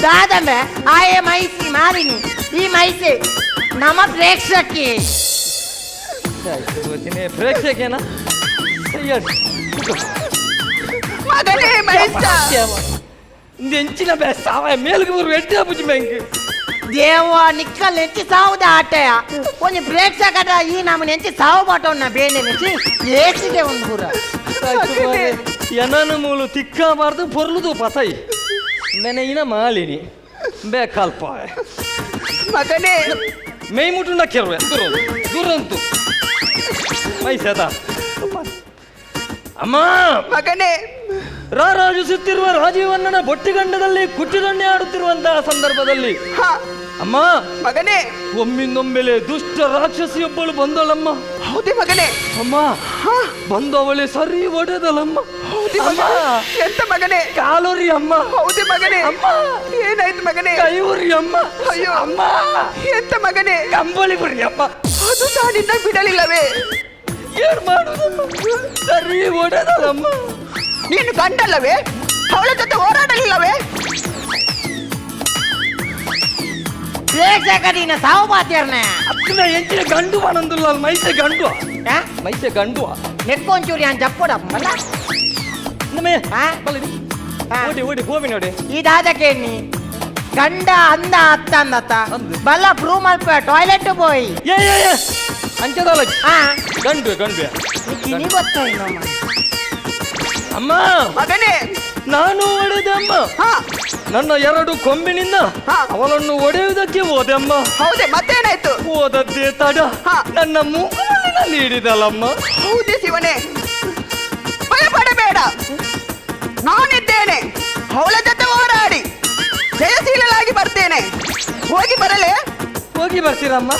S2: ದಾದಂಬೆ ಆಯೆ ಮೈಸಿ ಮಾಲಿನಿ ಈ ಮೈಸಿ ನಮ್ಮ ಪ್ರೇಕ್ಷಕಿ.
S4: ಪ್ರೇಕ್ಷಕೇನಾ?
S3: ಮಗನೇ ಮೈಸ.
S4: ಎಂಚಿನ ಬೇ ಸಾವ ಮೇಲ್ಗೆ ಬರು ಎಡ್ಡೆ ಪುಜಿ ಮೆಂಗ್.
S2: ದೇವ ನಿಕ್ಕಲ್ ಎಂಚಿ ಸಾವುದ ಆಟಯ ಒಂಜಿ ಪ್ರೇಕ್ಷಕದ ಈ ನಮ್ಮನೆ ಎಂಚಿ ಸಾವು ಬಾಟವನ್ನ ಬೇನೆ ನೆಂಚಿ ಏಸಿಗೆ ಒಂದು ಪೂರ.
S4: ಎನನ ಮೂಲು ತಿಕ್ಕಬಾರ್ದು ಪೊರ್ಲುದು ಪಸೈ ಮೆನೆ ಇನ ಮಾಲಿನಿ ಬೇ ಕಲ್ಪ.
S3: ಮಗನೇ
S4: ಮೇಯ್ ಮುಟ್ಟು ನಕ್ಕಿರುವೆ ದೂರ ದೂರಂತು ಮೈಸದ ಅಮ್ಮ.
S3: ಮಗನೇ.
S4: ರಾರಾಜಿಸುತ್ತಿರುವ ರಾಜೀವಣ್ಣನ ಬೊಟ್ಟಿಗಂಡದಲ್ಲಿ ಕುಟ್ಟಿದೊಣ್ಣೆ ಆಡುತ್ತಿರುವಂತಹ ಸಂದರ್ಭದಲ್ಲಿ ಅಮ್ಮ.
S3: ಮಗನೇ.
S4: ಒಮ್ಮಿಂದೊಮ್ಮೆಲೆ ದುಷ್ಟ ರಾಕ್ಷಸಿಯೊಬ್ಬಳು ಬಂದಳಮ್ಮ.
S3: ಹೌದೇ ಮಗನೇ?
S4: ಅಮ್ಮ, ಬಂದು ಅವಳೆ ಸರಿ ಒಡೆದಳಮ್ಮ.
S3: ಹೌದೇ ಮಗನೇ? ಎಂತ ಮಗನೇ?
S4: ಕಾಲುರಿ ಅಮ್ಮ.
S3: ಹೌದೇ ಮಗನೇ?
S4: ಅಮ್ಮ.
S3: ಏನಾಯ್ತು ಮಗನೇ?
S4: ಕೈ ಉರಿ ಅಮ್ಮ.
S3: ಅಯ್ಯೋ.
S4: ಅಮ್ಮ.
S3: ಎಂತ ಮಗನೇ?
S4: ಕಂಬಳಿ ಬುರಿ ಅಮ್ಮ.
S3: ಅದು ಸಹ ನಿನ್ನ ಬಿಡಲಿಲ್ಲವೇ?
S4: ಏನ್ ಮಾಡುದಮ್ಮ, ಸರಿ ಒಡೆದಳಮ್ಮ.
S3: ನೀನು ಗಂಡಲ್ಲವೇ? ಅವಳ ಜೊತೆ ಹೋರಾಡಲಿಲ್ಲವೇ?
S2: ಪ್ರೇಕ್ಷಕರಿನ ಸಾವು ಬಾತಿಯರ್ನೆ.
S4: ಅಕ್ಕನ ಎಂಚಿನ ಗಂಡು ಬನಂದುಲ್ಲ ಮೈಸೆ ಗಂಡು ಮೈಸೆ ಗಂಡು.
S2: ನೆಕ್ಕೊಂಚೂರಿ ಅನ್ ಜಪ್ಪುಡ ಮಲ್ಲ.
S4: ಓಡಿ ಓಡಿ ಹೋಗಿ ನೋಡಿ.
S2: ಇದಾದಕ್ಕೆ ಗಂಡ ಅಂದ ಅತ್ತ ಅಂದತ್ತ ಬಲ್ಲ ಪ್ರೂವ್ ಮಲ್ಪ ಟಾಯ್ಲೆಟ್ ಬೋಯ್.
S4: ಏ ಏ ಅಂಚದಲ್ಲ ಗಂಡು ಗಂಡು.
S2: ಕಿನಿ ಗೊತ್ತಾಯ್ತು
S4: ಅಮ್ಮ.
S3: ಮಗನೇ.
S4: ನಾನು ಒಡೆದಮ್ಮ. ನನ್ನ ಎರಡು ಕೊಂಬಿನಿಂದ ಅವಳನ್ನು ಒಡೆಯುವುದಕ್ಕೆ ಹೋದೆಮ್ಮ.
S3: ಹೌದೇ, ಮತ್ತೇನಾಯ್ತು?
S4: ಹೋದದ್ದೇ ತಡ ನನ್ನ ಮೂಗಿನಲ್ಲಿ ಹಿಡಿದಲಮ್ಮ.
S3: ಹೌದೇ ಶಿವನೇ, ಭಯಪಡಬೇಡ, ನಾನಿದ್ದೇನೆ. ಅವಳ ಜೊತೆ ಹೋರಾಡಿ ಜಯಶೀಲನಾಗಿ ಬರ್ತೇನೆ. ಹೋಗಿ ಬರಲೇ?
S4: ಹೋಗಿ ಬರ್ತೀರಮ್ಮ.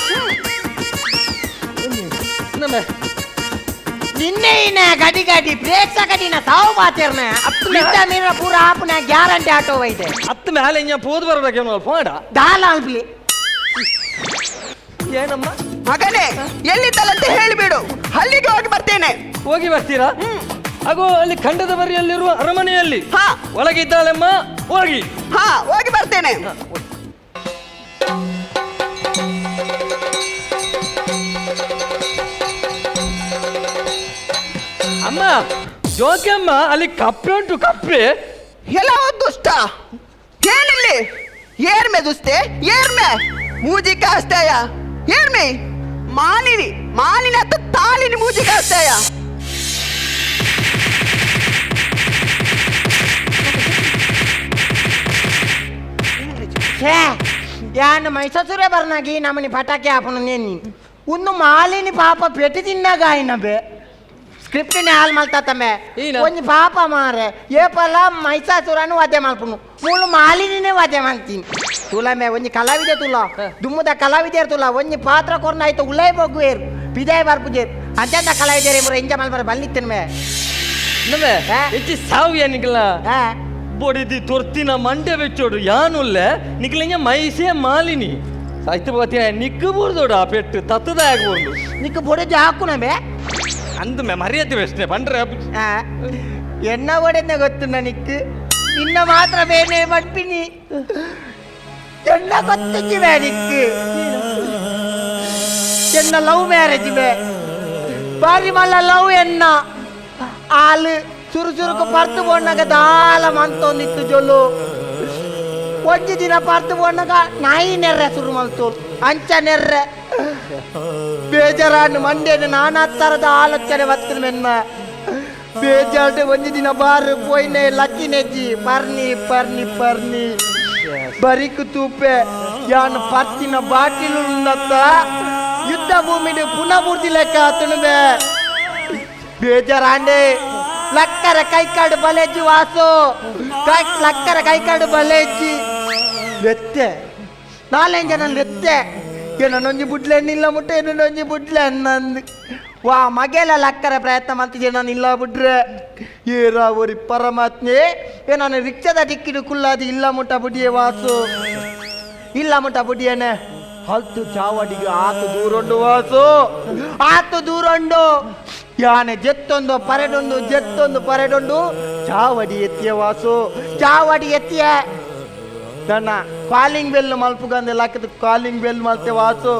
S2: ನಿನ್ನೆ ಇನ್ನ ಗಡಿ ಗಡಿ ಪ್ರೇಕ್ಷಕಡಿನ ಸಾವು ಬಾತಿರ್ನೆ ಮೀನ ಪೂರ ಆಪುನ ಗ್ಯಾರಂಟಿ ಆಟೋ ಇದೆ.
S4: ಅತ್ತ ಮೇಲೆ ಇನ್ನ ಪೋದು ಬರ್ಬೇಕೇನೋ ಫೋಡ
S2: ದಾಲ ಅಲ್ಪಲಿ.
S4: ಏನಮ್ಮ?
S3: ಮಗನೇ, ಎಲ್ಲಿದ್ದಲ್ಲಂತ ಹೇಳಿಬಿಡು, ಅಲ್ಲಿಗೆ ಹೋಗಿ ಬರ್ತೇನೆ.
S4: ಹೋಗಿ ಬರ್ತೀರಾ? ಹಾಗೂ ಅಲ್ಲಿ ಖಂಡದ ಬರಿಯಲ್ಲಿರುವ ಅರಮನೆಯಲ್ಲಿ ಒಳಗಿದ್ದಾಳಮ್ಮ, ಹೋಗಿ.
S3: ಹಾ, ಹೋಗಿ ಬರ್ತೇನೆ.
S4: ಅಮ್ಮ ಜೋಕಮ್ಮ ಅಲ್ಲಿ ಕಪ್ಪೆ ಉಂಟು ಕಪ್ಪೆ.
S3: ಎಲ್ಲ ದುಷ್ಟ ಏನಿಲ್ಲಿ ಏರ್ಮೆ ದುಸ್ತೆ ಏರ್ಮೆ ಮೂಜಿ ಕಾಸ್ತಾಯ ಏರ್ಮೆ ಮಾಲಿನಿ ಮಾಲಿನಿ ಅತ್ತ ತಾಲಿನಿ ಮೂಜಿ ಕಾಸ್ತಾಯ.
S2: ಛೇ ಯಾನ್ ಮೈಸೂರೇ ಬರ್ನಾಗಿ ನಮ್ಮನಿ ಪಟಾಕಿ ಹಾಪನು ನೇನಿ ಒಂದು ಮಾಲಿನಿ ಪಾಪ ಪೆಟ್ಟಿ ತಿನ್ನಾಗ ಆಯ್ನ ಬೆ ಸ್ಕ್ರಿಪ್ಟ್ ಹಾಲ್ ಮಲ್ತಾತಂಬೆ.
S4: ಈನ?
S2: ಒಂಜಿ ಪಾಪ ಮಾರೆ ಏಪಲ ಮೈಸಾಸುರನು ವಧೆ ಮಲ್ಪುನು ಮೂಲು ಮಾಲಿನಿನೇ ವಧೆ ಮಲ್ತೀನಿ ತುಲ ಮೇ ಒಂಜಿ ಕಲಾವಿದೆ ತುಲ ದುಮ್ಮದ ಕಲಾವಿದೆರ್ ತುಲ ಒಂಜಿ ಪಾತ್ರ ಕೊರ್ನ ಆಯ್ತು ಉಲೈ ಬೊಗ್ಗುವೇರು ಪಿದಾಯ್ ಬರ್ಪುಜೇರು ಅಂಚಂದ ಕಲಾವಿದೆರ್ ಇಬ್ರು ಎಂಜ ಮಲ್ಪರ ಬಲ್ಲಿತ್ತನ್ ಮೇ.
S4: ನಮ್ಮೆ.
S2: ಹಾ?
S4: ಹೆಚ್ಚಿ ಸಾವು ನಿಕಲ.
S2: ಹಾ.
S4: ಬೊಡಿದಿ ತೊರ್ತಿನ ಮಂಡೆ ಬೆಚ್ಚೋಡು ಯಾನುಲ್ಲೆ ನಿಕ್ಲಿಂಗ ಮೈಸೆ ಮಾಲಿನಿ ಸಾಯ್ತು ಬತ್ತಿನ ನಿಕ್ಕು ಬೂರ್ದೋಡು ಆ ಪೆಟ್ಟು ತತ್ತದ ಆಗ್ಬೋದು.
S2: ನಿಕ್ಕು ಬೊಡೆದು ಹಾಕುನ ಬೇ.
S4: ಅಂದ ಮೇ ಮರ್ಯಾದೆ ವೆಸ್ನೆ ಪಂಡ್ರೆ.
S2: ಆ, ಎನ್ನ ಒಡೆನ ಗೊತ್ತು ನನಕ್ಕೆ ನಿನ್ನ ಮಾತ್ರ ಬೇನೆ ಮಡ್ಪಿನಿ ಎನ್ನ ಗೊತ್ತಿಜ್ಜಿ ಬೇ ನಿಕ್ಕು ಎನ್ನ ಲವ್ ಮ್ಯಾರೇಜ್ ಬೇ ಬಾರಿ ಮಲ್ಲ ಲವ್ ಎನ್ನ ಆಲು ಚುರು ಚುರುಕು ಪರ್ತು ಬೋಣ್ಣಗ ದಾಲ ಮಂತೊಂದಿತ್ತು ಜೊಲ್ಲು ಒಂಜಿ ದಿನ ಪರ್ತು ಬೋಣ್ಣಗ ನಾಯಿ ನೆರ್ರೆ ಶುರು ಮಲ್ತೋಲು ಅಂಚ ನೆರ್ರೆ ಬೇಜಾರಾನು ಮಂಡ್ಯನ ನಾನಾ ಥರದ ಆಲೋಚನೆ ಬತ್ತಿನ ಮೆನ್ನ ಬೇಜಾರು ಒಂಜಿ ದಿನ ಬಾರು ಪೋಯ್ನೆ ಲಕ್ಕಿನೆಜ್ಜಿ ಪರ್ನಿ ಪರ್ನಿ ಪರ್ನಿ ಬರಿಕು ತೂಪೆ ಯಾನು ಪರ್ತಿನ ಬಾಟಿಲು ಉನ್ನತ್ತ ಯುದ್ಧ ಭೂಮಿಡು ಪುನಃ ಪೂರ್ತಿ ಲೆಕ್ಕ ಆತನು ಬೇ ಬೇಜಾರಾಂಡೆ ಲಕ್ಕರ ಕೈಕಾಡು ಬಲೆಜ್ಜಿ ವಾಸು ಕೈ ಲಕ್ಕರ ಕೈಕಾಡು ಬಲೆಜ್ಜಿ ಲೆತ್ತೆ ನಾಲ್ಕು ಜನ ಲೆತ್ತೆ ಏನೊಂಜಿ ಬುಡ್ಲೆ ನಿಲ್ಲ ಮುಟ್ಟೆ ಏನೊಂಜಿ ಬುಡ್ಲೆ ಅನ್ನಂದು ವಾ ಮಗೆಲ್ಲ ಲಕ್ಕರ ಪ್ರಯತ್ನ ಮಾಡ್ತಿದ್ದೆ ನಾನು ಇಲ್ಲ ಬಿಡ್ರೆ ಏರಾ ಒರಿ ಪರಮಾತ್ಮೆ ಏ ನಾನು ರಿಕ್ಷಾದ ಟಿಕ್ಕಿಡು ಕುಲ್ಲಾದಿ ಇಲ್ಲ ಮುಟ್ಟ ಬುಡಿಯೇ ವಾಸು ಇಲ್ಲ ಮುಟ್ಟ ಬುಡಿಯೇನೆ ಹಲ್ತು ಚಾವಡಿಗೆ ಆತು ದೂರೊಂಡು ವಾಸು ಆತು ದೂರೊಂಡು ಯಾನೆ ಜೆತ್ತೊಂದು ಪರೆಡೊಂದು ಜೆತ್ತೊಂದು ಪರೆಡೊಂಡು ಚಾವಡಿ ಎತ್ತಿಯ ವಾಸು ಚಾವಡಿ ಎತ್ತಿಯ ನನ್ನ ಕಾಲಿಂಗ್ ಬೆಲ್ ಮಲ್ಪುಗಂದೆ ಲಕ್ಕದ ಕಾಲಿಂಗ್ ಬೆಲ್ ಮಲ್ತೆ ವಾಸು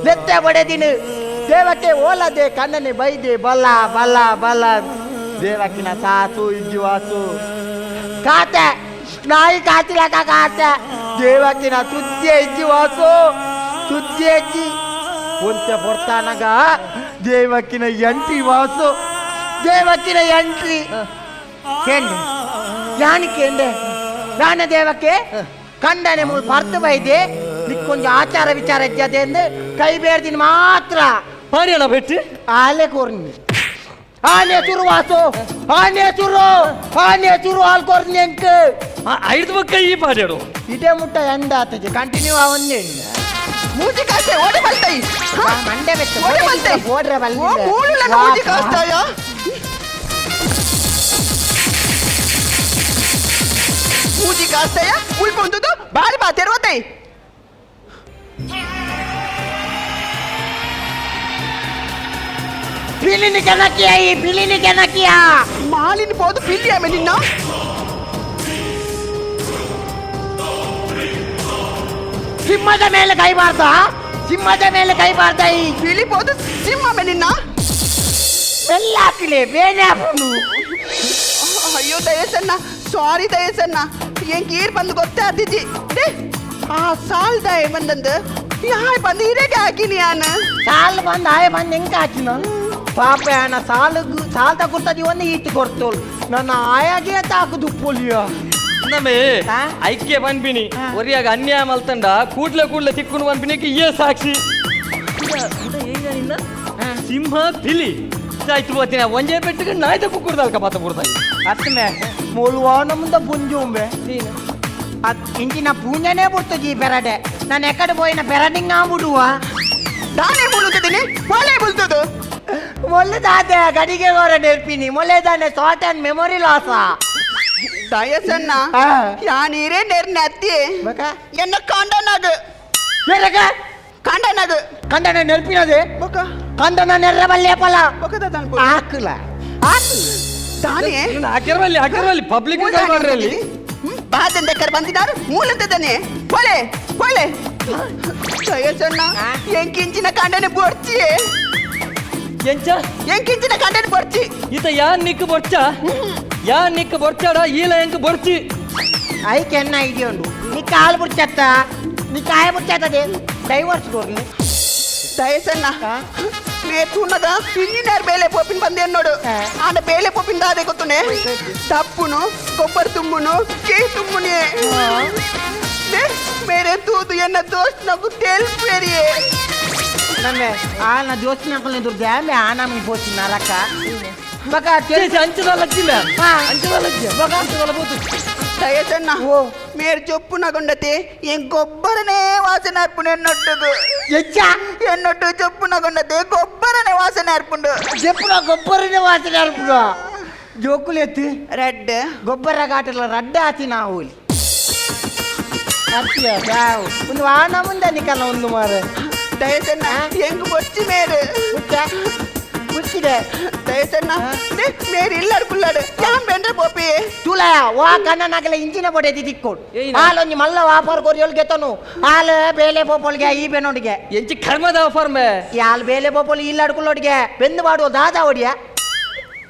S2: ಲೆತ್ತೆ ಬಡೆದಿನಿ ದೇವಕ್ಕೆ ಓಲದೆ ಕಣ್ಣನೆ ಬೈದೆ ಬಲ ಬಲ ಬಲ ದೇವಕ್ಕಿನ ಸಾಸು ಇಜ್ಜು ವಾಸು ಕಾತೆ ನಾಯಿ ಕಾತಿಲಕ ಕಾತೆ ದೇವಕ್ಕಿನ ಸುದ್ದಿ ಇಜ್ಜಿ ವಾಸು ಸುದ್ದಿ ಇಜ್ಜಿ ಒಂತೆ ಪೊರ್ತಾನಗ ದೇವಕ್ಕಿನ ಎಂಟ್ರಿ ವಾಸು ದೇವಕ್ಕಿನ ಎಂಟ್ರಿ ಕೇಂಡೆ ಯಾನಿ ಕೇಂಡೆ ನಾನ ದೇವಕ್ಕೆ ಕಂಡನೆ ಮೂಲು ಪರ್ತು ಬೈದೆ ನಿಕ್ಕೊಂಜ ಆಚಾರ ವಿಚಾರ ಇಜ್ಜದೆ ಎಂದು ಕೈ ಬೇರ್ದಿನ ಮಾತ್ರ.
S4: ಪಾರಿಯಣ ಪೆಟ್ಟು.
S2: ಆಲೆ ಕೋರ್ನಿ ಆನೆ ಚುರು ವಾಸು ಆನೆ ಚುರು ಆನೆ ಚುರು ಹಾಲ್ ಕೋರ್ನಿ ಎಂಕ್.
S4: ಐದು ಬಕ್ಕ ಈ ಪಾಡ್ಯಾಡು.
S2: ಇದೇ ಮುಟ್ಟ ಎಂಡ ಆತಜಿ ಕಂಟಿನ್ಯೂ ಅವನ್ನೇ.
S3: ಮೂಜಿ ಕಾಸ್ತೆ ಓಡಿ ಬಲ್ತೈ.
S2: ಮಂಡೆ ಬೆಚ್ಚ
S3: ಓಡಿ ಬಲ್ತೈ.
S2: ಓಡ್ರೆ ಬಲ್ಲಿ.
S3: ಓ ಮೂಳುಲ ಮೂಜಿ ಕಾಸ್ತಾಯ. ಮೂಜಿ ಕಾಸ್ತಾಯ ಉಳ್ಕೊಂದುದು ಬಾರಿ ಬಾ ತೆರವತೈ.
S2: ಪಿಲಿನಿ ಕೆನಕಿಯ ಈ ಪಿಲಿನಿ ಕೆನಕಿಯ.
S3: ಮಾಲಿನ ಪೋದು ಪಿಲ್ಲಿ ಆಮೆ ನಿನ್ನ.
S2: ಸಿಂಹದ ಮೇಲೆ ಕೈಬಾರ್ದ ಸಿಂಹದ ಮೇಲೆ ಕೈಬಾರ್ದ ಈ
S3: ಪಿಲಿ ಪೋದು ಸಿಂಹ ಆಮೆ ನಿನ್ನ.
S2: ಬೆಲ್ಲ ಹಾಕಿಲೆ ಬೇನೆ ಹಾಕೊಂಡು.
S3: ಅಯ್ಯೋ ದಯಸಣ್ಣ ಸಾರಿ ದಯಸಣ್ಣ ಏನ್ ಕೀರ್ ಬಂದು ಗೊತ್ತೇ ಆತಿಜಿ ಡೇ ಆ ಸಾಲ್ ದಯ ಬಂದಂದು ಯಾಯ್ ಬಂದು ಹಿರೇಗೆ ಹಾಕಿನಿ ಯಾನ.
S2: ಸಾಲು ಬಂದು ಆಯ ಬಂದು ಹೆಂಗೆ ಹಾಕಿನ ಪಾಪ ಅಣ್ಣ ಸಾಲು ಸಾಲ್ದ ಕೊಡ್ತದಿ ಒಂದು ಈತು ಕೊಡ್ತೋಳು ನನ್ನ ಆಯಾಗೆ ತಾಕುದು ಪೊಲಿಯ.
S4: ನಮ್ಮೆ.
S2: ಹಾ?
S4: ಐಕ್ಯ ಪನ್ಪಿನಿ.
S2: ಹಾ.
S4: ಒರಿಯಾಗ ಅನ್ಯಾಯ ಮಲ್ತಂಡ ಕೂಡ್ಲೆ ಕೂಡ್ಲೆ ತಿಕ್ಕುನು ಪನ್ಪಿನಿಗೆ ಇಯೇ ಸಾಕ್ಷಿ ಸಿಂಹ ಪಿಲಿ ಆಯ್ತು ಬೋತಿನ ಒಂಜೇ ಪೆಟ್ಟಿಗೆ ನಾಯ್ದ ಕುಕ್ಕುರ್ದಲ್ಕ ಪಾತ ಬುರ್ದಾಯಿ.
S2: ಅತ್ತಮೆ ಮುಳುವಾನ ಮುಂದೆ ಪುಂಜಿ ಉಂಬೆ ಅತ್ ಇಂಚಿನ ಪೂಂಜನೇ ಬಿಡ್ತಜಿ ಈ ಪೆರಡೆ ನಾನು ಎಕಡೆ ಪೋಯಿನ ಪೆರಡಿಂಗ್ ಬಿಡುವ.
S3: ದಾನೆ ಬೀಳುತ್ತದೇನೆ ಒಳ್ಳೆ ಬೀಳ್ತದು.
S2: ಒಳ್ಳೆದಾದೆ ಗಡಿಗೆ ಹೊರ ನೆರ್ಪಿನಿ ಮೊಳ್ಳೆದಾನೆ ಸಾರ್ಟ್ ಅಂಡ್ ಮೆಮೊರಿ ಲಾಸ.
S3: ದಯಸಣ್ಣ
S2: ಆ.
S3: ಯಾನೀರೇ ನೆರ್ನ ಅತ್ತಿ.
S2: ಬಕ
S3: ಎನ್ನ ಕಾಂಡನಾಗ.
S2: ಏರಗ.
S3: ಕಾಂಡನಾಗ.
S2: ಕಂದನ ನೆರ್ಪಿನದೆ.
S3: ಬೊಕ
S2: ಕಂದನ ನೆರ್ರ ಬಲ್ಲೆ ಪಲ.
S3: ಬೊಕದ ತಾನು.
S2: ಹಾಕಲ ಹಾಕಲ.
S3: ದಾನೆ
S4: ಹಾಕಿರವಲ್ಲಿ ಹಾಕಿರವಲ್ಲಿ ಪಬ್ಲಿಕ್ ಮಾಡ್ರಿ ಅಲ್ಲಿ.
S3: ಬಾದಂದ ಕರ್ ಬಂದಿದ್ದಾರೆ ಮೂಲಂತದಾನೆ ಪೊಲೆ ಪೊಲೆ ದಯಸಣ್ಣ
S2: ಆ?
S3: ಎಂಕಿಂಚಿನ ಕಾಂಡನೆ ಬೋರ್ಚಿಯೇ.
S4: ಎಂಚ
S3: ಎಂಕಿಂಚಿನ ಕಂಟೆಂಟ್ ಬೊರ್ಚಿ
S4: ಇತ ಯಾನ್ ನಿಕ್ಕು ಬೊರ್ಚ ಯಾನ್ ನಿಕ್ಕು ಬೊರ್ಚಾಡ ಈಲ ಎಂಕ್ ಬೊರ್ಚಿ
S2: ಐಕೆ ಎನ್ನ ಐಡಿಯಾ ಉಂಡು ನೀ ಕಾಲು ಬುಡ್ಚತ್ತ ನೀ ಕಾಯ ಬುಡ್ಚತ್ತದೆ ಡೈವರ್ಸ್ ಕೊರ್ಲಿ
S3: ದಯಸಣ್ಣ ನೇ ತೂನಗ ಇಂಜಿನಿಯರ್ ಬೇಲೆ ಪೋಪಿನ ಬಂದೆ ನೋಡು ಆಂಡ ಬೇಲೆ ಪೋಪಿನ ದಾದೆ ಗೊತ್ತುನೆ ತಪ್ಪುನು ಗೊಬ್ಬರ ತುಂಬುನು ಕೇ ತುಂಬುನಿ ಮೇರೆ ತೂದು ಎನ್ನ ದೋಸ್ತ್ ನಗು ತೇಲ್ಪೇರಿಯೇ
S2: ನಮ್ಮೆ ಆನ ದೋಸ್ತಿನ ದುರ್ದೆ ಆಮೆ ಆನಾಮಿ ಪೋಚಿನ ರಕ್ಕ ಬಕ
S4: ಅಂಚದ ಲಜ್ಜಿಲ್ಲ ಅಂಚದ ಲಜ್ಜೆ ಬಕ ಅಂಚದಲ್ಲ ಬೋತು
S3: ದಯಸಣ್ಣ ಮೇರ್ ಚೊಪ್ಪು ನಗೊಂಡತೆ ಏನ್ ಗೊಬ್ಬರನೇ ವಾಸನೆ ಅರ್ಪುಣೆ ಎನ್ನೊಟ್ಟುಗು
S2: ಎಚ್ಚ
S3: ಎನ್ನೊಟ್ಟು ಚೊಪ್ಪು ನಗೊಂಡತೆ ಗೊಬ್ಬರನೇ ವಾಸನೆ ಅರ್ಪುಂಡು
S2: చెప్పున ಗೊಬ್ಬರನೇ ವಾಸನೆ ಅರ್ಪುಡು ಜೋಕುಲು ಎತ್ತು
S3: ರೆಡ್
S2: ಗೊಬ್ಬರ ಘಾಟಲ ರಡ್ಡ ಆತಿ ನಾವು ಒಂದು ವಾನ ಮುಂದೆ ನಿಕಲ್ಲ ಒಂದು ಮಾರೆ
S3: ದಯಸಣ್ಣ ಎಂಗ್ ಬೊಚ್ಚಿ ಮೇರು
S2: ಹುಚ್ಚ ಹುಚ್ಚಿದೆ
S3: ದಯಸಣ್ಣ ಮೇರು ಇಲ್ಲಾಡು ಕುಲ್ಲಾಡು ಯಾನ್ ಬೆಂಡ್ರೆ ಪೋಪಿ
S2: ತುಲ ವಾ ಕಣ್ಣ ನಾಗಲ ಇಂಜಿನ ಬೊಡೆದಿ ದಿಕ್ಕೋಡು
S4: ಏಯ್
S2: ಹಾಲೊಂಜಿ ಮಲ್ಲ ವಾಪಾರ ಕೊರಿಯೋಲ್ಗೆ ತನು ಹಾಲು ಬೇಲೆ ಪೋಪೋಲ್ಗೆ ಈ ಬೆನೋಡಿಗೆ
S4: ಎಂಚಿ ಕರ್ಮದ ಆಫರ್ ಮೇ
S2: ಈ ಹಾಲು ಬೇಲೆ ಪೋಪೋಲ್ ಇಲ್ಲಾಡ್ಕೊಳ್ಳೋಡಿಗೆ ಬೆಂದು ಮಾಡುವ ದಾದಾ ಒಡಿಯ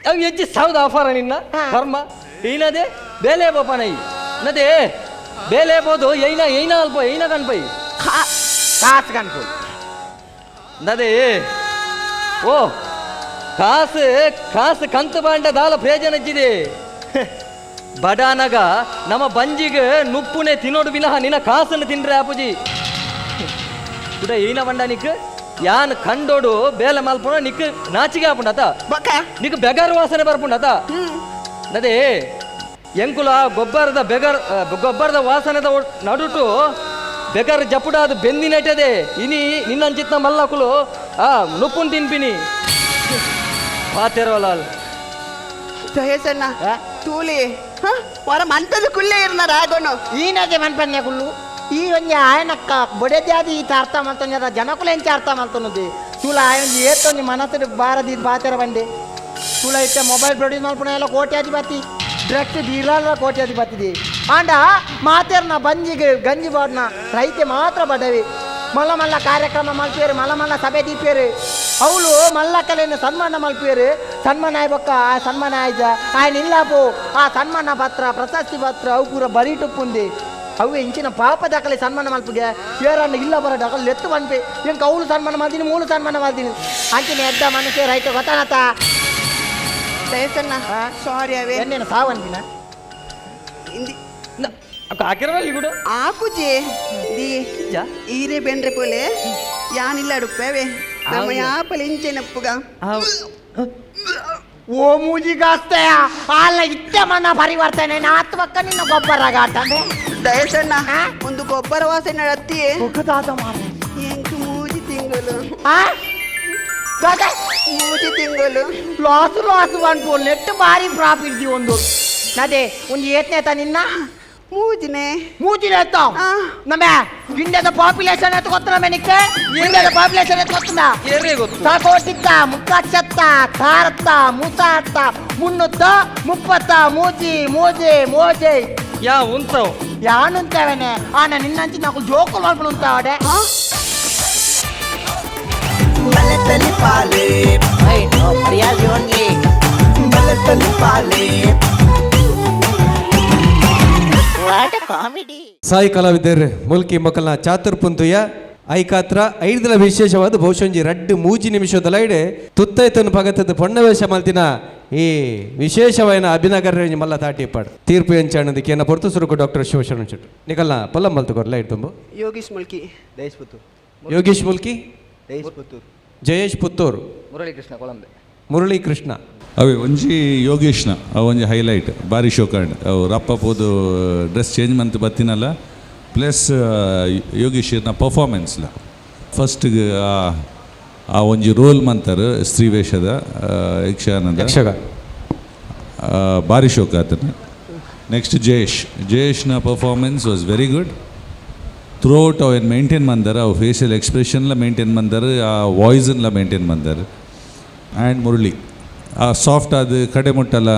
S4: ಅವು ಎಂಚಿ ಸಾವ್ದ ಆಫರ್ ನಿನ್ನ ಕರ್ಮ ಏನದೆ ಬೇಲೆ ಬೋಪನೈ ನದೇ ಬೇಲೆ ಬೋದು ಏಯ್ನ ಏಯ್ನ ಅಲ್ಪ ಏಯ್ನ ಕಣ್ಪೈ
S2: ಕಾಸು ಕಣ್ಪು
S4: ನದೇ ಓ ಕಾಸು ಕಾಸು ಕಂತು ಬಾಂಡ ದಾಲ ಪ್ರಯೋಜನ ಇಜ್ಜಿದೆ ಬಡಾನಗ ನಮ್ಮ ಬಂಜಿಗೆ ನುಪ್ಪುನೆ ತಿನ್ನೋಡು ವಿನಃ ನಿನ್ನ ಕಾಸನ್ನು ತಿಂದ್ರೆ ಅಪುಜಿ ಕುಡ ಏನ ಬಂಡ ನಿಕ್ ಯಾನ್ ಕಂಡೋಡು ಬೇಲೆ ಮಲ್ಪುಣ ನಿಕ್ ನಾಚಿಗೆ ಆಪುಂಡತ
S3: ಬಕ
S4: ನಿಕ್ ಬೆಗರ್ ವಾಸನೆ ಬರ್ಪುಂಡತ ನದೇ ಎಂಕುಲ ಗೊಬ್ಬರದ ಬೆಗರ್ ಗೊಬ್ಬರದ ವಾಸನೆದ ನಡುಟು ಬೆಗರ್ ಜಪುಡಾದ ಬೆಂದಿನೆಟದೆ ಇನಿ ನಿನ್ನಂಚಿತ್ನ ಮಲ್ಲಕುಲು ಆ ನುಪ್ಪುನ್ ತಿನ್ಪಿನಿ ಪಾತೆರೋಲಾಲ್
S3: ದಯಸಣ್ಣ ತೂಲಿ ವರ ಮಂತದ ಕುಲ್ಲೇ ಇರ್ನ ರಾಗೋನು
S2: ಈನದೆ ಮನ್ಪನ್ಯ ಕುಲ್ಲು ಈ ಒಂಜಿ ಆಯನಕ್ಕ ಬೊಡೆದ್ಯಾದಿ ಈತ ಅರ್ಥ ಮಲ್ತೊಂಜದ ಜನಕುಲು ಎಂಚ ಅರ್ಥ ಮಲ್ತೊನ್ನದು ತುಲ ಆಯೊಂಜಿ ಏತೊಂಜಿ ಮನಸ್ಸು ಬಾರದಿ ಬಾತೆರ ಬಂಡೆ ತುಲ ಇತ್ತೆ ಮೊಬೈಲ್ ಪ್ರೊಡ್ಯೂಸ್ ಮಲ್ಪುನ ಎಲ್ಲ ಕೋಟ್ಯಾಧಿಪತಿ ಡ್ರಗ್ಸ್ ಡೀಲರ್ ಕೋಟ್ಯಾಧಿಪತಿ ಆಂಡ ಮಾತೇರ್ನ ಬಂಜಿಗೆ ಗಂಜಿ ಬಾಡ್ನ ರೈತೆ ಮಾತ್ರ ಬಡವಿ ಮಲ್ಲ ಮಲ್ಲ ಕಾರ್ಯಕ್ರಮ ಮಲ್ಪೇರು ಮಲ್ಲ ಮಲ್ಲ ಸಭೆ ದೀಪೇರು ಅವಳು ಮಲ್ಲ ಕಲೆಯನ್ನು ಸನ್ಮಾನ ಮಲ್ಪೇರು ಸನ್ಮಾನ ಆಯ್ಬಕ್ಕ ಆ ಸನ್ಮಾನ ಆಯ್ತ ఆయన ಇಲ್ಲಾಪು ಆ ಸನ್ಮಾನ ಪತ್ರ ಪ್ರಶಸ್ತಿ ಪತ್ರ ಅವು ಪೂರ ಬರೀಟುಪ್ಪುಂದಿ ಅವು ಇಂಚಿನ ಪಾಪ ದಾಖಲೆ ಸನ್ಮಾನ ಮಲ್ಪುಗೆ ಏರನ್ನ ಇಲ್ಲ ಬರ ದಾಖಲೆ ಎತ್ತು ಪನ್ಪೆ ಎಂಕ ಅವಳು ಸನ್ಮಾನ ಮಾಡ್ತೀನಿ ಮೂಳು ಸನ್ಮಾನ ಮಾಡ್ತೀನಿ ಅಂಚಿನ ಎದ್ದ ಮನುಷ್ಯ ರೈತ ಗೊತ್ತಾನತ
S3: ದಯಸಣ್ಣ ಸಾರಿ ಅವೇ
S2: ಎನ್ನೇನು ಸಾವನ್ಪಿನ
S3: ಇಂದಿ
S4: ಹಾಕಿರವಲ್ಲಿ ಕೂಡ
S3: ಆಪುಜಿ the ಈರೆ ಬೆಂಡ್ರೆ ಪೋಲೆ ಯಾನಿಲ್ಲ ಅಡುಪ್ಪೇವೆ ನಮ್ಮ ಯಾಪಲ ಇಂಚೆನಪ್ಪುಗ
S2: ಓ ಮೂಜಿಗಾಸ್ತೆಯ ಅಲ್ಲ ಇತ್ತೆ ಮನ ಪರಿವರ್ತನೆ ಆತ್ಮಕ್ಕ ನಿನ್ನ ಗೊಬ್ಬರ ಗಾಟ
S3: ದಯಸಣ್ಣ ಒಂದು ಗೊಬ್ಬರ ವಾಸನೆ ಅತ್ತಿ
S2: ಮುಖದಾದ ಮಾರ
S3: ಎಂಕ್ ಮೂಜಿ ತಿಂಗಳು
S2: ಆ ದಾದ
S3: ಮೂಜಿ ತಿಂಗಳು
S2: ಲಾಸು ಲಾಸು ಅನ್ಪೋ ನೆಟ್ ಭಾರಿ ಪ್ರಾಫಿಟ್ the ಒಂದು ನದೇ ಒಂದು ಏತ್ನೇತ ನಿನ್ನ
S3: ಮೂಜಿನೇ
S2: ಮೂಜಿನ ಎತ್ತ
S3: ಆ.
S2: ನಮ್ಮ ಇಂಡಿಯಾದ ಪಾಪ್ಯುಲೇಷನ್ ಎತ್ತ ಗೊತ್ತ ನಮ್ಮ ನಿಕ್ಕೆ ಇಂಡಿಯಾದ ಪಾಪ್ಯುಲೇಷನ್ ಎತ್ತ ಗೊತ್ತದ
S4: ಏರೇ ಗೊತ್ತು
S2: ಸಾಕೋಟಿತ್ತ ಮುಕ್ಕಾಚತ್ತ ಕಾರತ್ತ ಮುಸಾತ್ತ ಮುನ್ನೂತ್ತ ಮುಪ್ಪತ್ತ ಮೂಜಿ ಮೂಜಿ ಮೋಜಿ
S4: ಯಾ ಉಂತವ್
S2: ಯಾನುಂತವನೆ ಆನ ನಿನ್ನಂಚಿ నాకు జోకులు మలుపులు
S1: ಸಾಯಿ ಕಲಾವಿದರ್ ಮುಲ್ಕಿ ಮಕ್ಕಳನ್ನ ಚಾತುರ್ಪುಂತುಯ ಐಕಾತ್ರ ಐದಲ ವಿಶೇಷವಾದ ಬಹುಶಃ ರಡ್ಡು ಮೂಜಿ ನಿಮಿಷದ ಲೈಡ್ ತುತ್ತೈತನ ಪಗತದ ಪೊಣ್ಣವೇಷ ಮಲ್ತಿನ ಈ ವಿಶೇಷವಾದ ಅಭಿನಗರ ಮಲ್ಲ ತಾಟಿ ಪಾಡು ತೀರ್ಪು ಎಂಚಾಣದಕ್ಕೆ ಏನ ಪೊರ್ತು ಸುರುಕು ಡಾಕ್ಟರ್ ಶಿವಶರಣ ಚುಟ್ಟು ನಿಕಲ್ನ ಪೊಲ್ಲ ಮಲ್ತುಕೊರ್ ಲೈಟ್ ತುಂಬು.
S3: ಯೋಗೀಶ್ ಮುಲ್ಕಿ.
S1: ಯೋಗೀಶ್ ಮುಲ್ಕಿ, ಜಯೇಶ್ ಪುತ್ತೂರು,
S4: ಮುರಳೀಕೃಷ್ಣ ಕೊಳಂಬೆ,
S1: ಮುರಳಿ ಕೃಷ್ಣ.
S5: ಅವೇ ಒಂಜಿ ಯೋಗೇಶ್ನ ಅವು ಒಂಜಿ ಹೈಲೈಟ್ ಬಾರಿ ಶೋಕಾಂಡ್. ಅವು ರಪ್ಪ ಪೋದು ಡ್ರೆಸ್ ಚೇಂಜ್ ಮಂತ್ ಬತ್ತಿನಲ್ಲ, ಪ್ಲಸ್ ಯೋಗೇಶ್ನ ಪರ್ಫಾರ್ಮೆನ್ಸ್ಲ ಫಸ್ಟ್ ಆ ಒಂಜಿ ರೋಲ್ ಮಂತರು ಸ್ತ್ರೀ ವೇಷದ ಯಕ್ಷಗಾನದ
S1: ಯಕ್ಷಗಾನ
S5: ಬಾರಿ ಶೋಕ ಆತನ. ನೆಕ್ಸ್ಟ್ ಜಯೇಶ್, ಜಯೇಶ್ನ performance was very good throughout. ಅವು ಏನು ಮೇಂಟೈನ್ ಬಂದಾರ, ಅವು ಫೇಶಿಯಲ್ ಎಕ್ಸ್ಪ್ರೆಷನ್ಲ ಮೇಂಟೈನ್ ಬಂದಾರ, ಆ ವಾಯ್ಸನ್ಲ ಮೇಂಟೈನ್ ಬಂದಾರ. ಆ್ಯಂಡ್ ಮುರಳಿ ಆ ಸಾಫ್ಟ್ ಅದು ಕಡೆ ಮುಟ್ಟಲ್ಲ.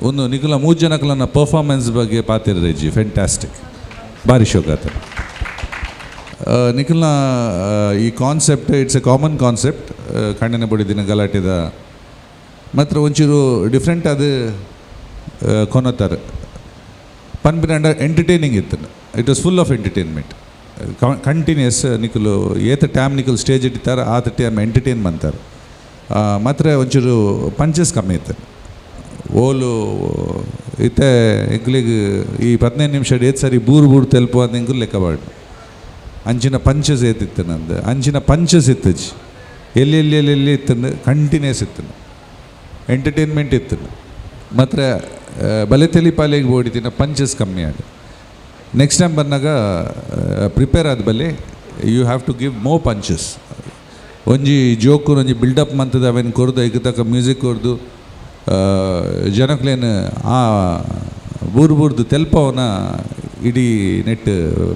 S5: ಒಂದು ನಿಖಲ ಮೂರು ಜನಕಲನ್ನ ಪರ್ಫಾರ್ಮೆನ್ಸ್ ಬಗ್ಗೆ ಪಾತಿರ ರೇಜಿ ಫೆಂಟಾಸ್ಟಿಕ್, ಭಾರಿ ಶೋಕ ಆತ. ನಿಖಲ್ನ ಈ concept it's a common concept. ಖಂಡನೆ ಬಡಿದಿನ ಗಲಾಟೆದ ಮಾತ್ರ ಒಂಚೂರು ಡಿಫ್ರೆಂಟ್ ಅದು ಕೊನತಾರೆ ಪನ್ಪಿನ ಎಂಟರ್ಟೈನಿಂಗ್ ಇತ್ತು. It was full of entertainment continuous. ನಿಕುಲು ಏತ ಟೈಮ್ ನಿಕುಲು ಸ್ಟೇಜ್ ಇಟ್ಟಿತ್ತಾರೆ, ಆತ ಟೈಮ್ ಎಂಟರ್ಟೈನ್ ಮಂತಾರೆ. ಮಾತ್ರ ಒಂಚೂರು ಪಂಚಸ್ ಕಮ್ಮಿ ಇತ್ತು. ಓಲು ಇತ್ತೆ ಎಂಕ್ಲೆಗ್ ಈ 15 ನಿಮಿಷ ಏತ್ ಸರಿ ಬೂರು ಬೂರು ತೆಲ್ಪು ಅಂತ ಎಂಕುಲು ಲೆಕ್ಕ ಬಾಡು. ಅಂಚಿನ ಪಂಚಸ್ ಏತಿತ್ತು ನಂದು, ಅಂಚಿನ ಪಂಚಸ್ ಇತ್ತಜಿ. ಎಲ್ಲಿ ಎಲ್ಲಿ ಎಲ್ಲಿ ಎಲ್ಲಿ ಇತ್ತು, ಕಂಟಿನ್ಯೂಸ್ ಇತ್ತು, ಎಂಟರ್ಟೈನ್ಮೆಂಟ್ ಇತ್ತು. ಮಾತ್ರ ಬಲೆ ತೆಲಿ ಪಾಲಿಗೆ ಓಡಿತಿನ ಪಂಚಸ್ ಕಮ್ಮಿ ಆಗ. ನೆಕ್ಸ್ಟ್ ಟೈಮ್ ಬಂದಾಗ ಪ್ರಿಪೇರ್ ಆದ ಬಲೆ, you have to give more punches. ಒಂಜಿ ಜೋಕು ಒಂಜಿ ಬಿಲ್ಡಪ್ ಮಂತದ ಅವೇನು ಕೊರ್ದು, ಐಕ್ ತಕ್ಕ ಮ್ಯೂಸಿಕ್ ಕೊರ್ದು, ಜನಕ್ಲೇನು ಆ ಬೂರು ಬೂರ್ದು ತೆಲ್ಪವನ ಇಡೀ ನೆಟ್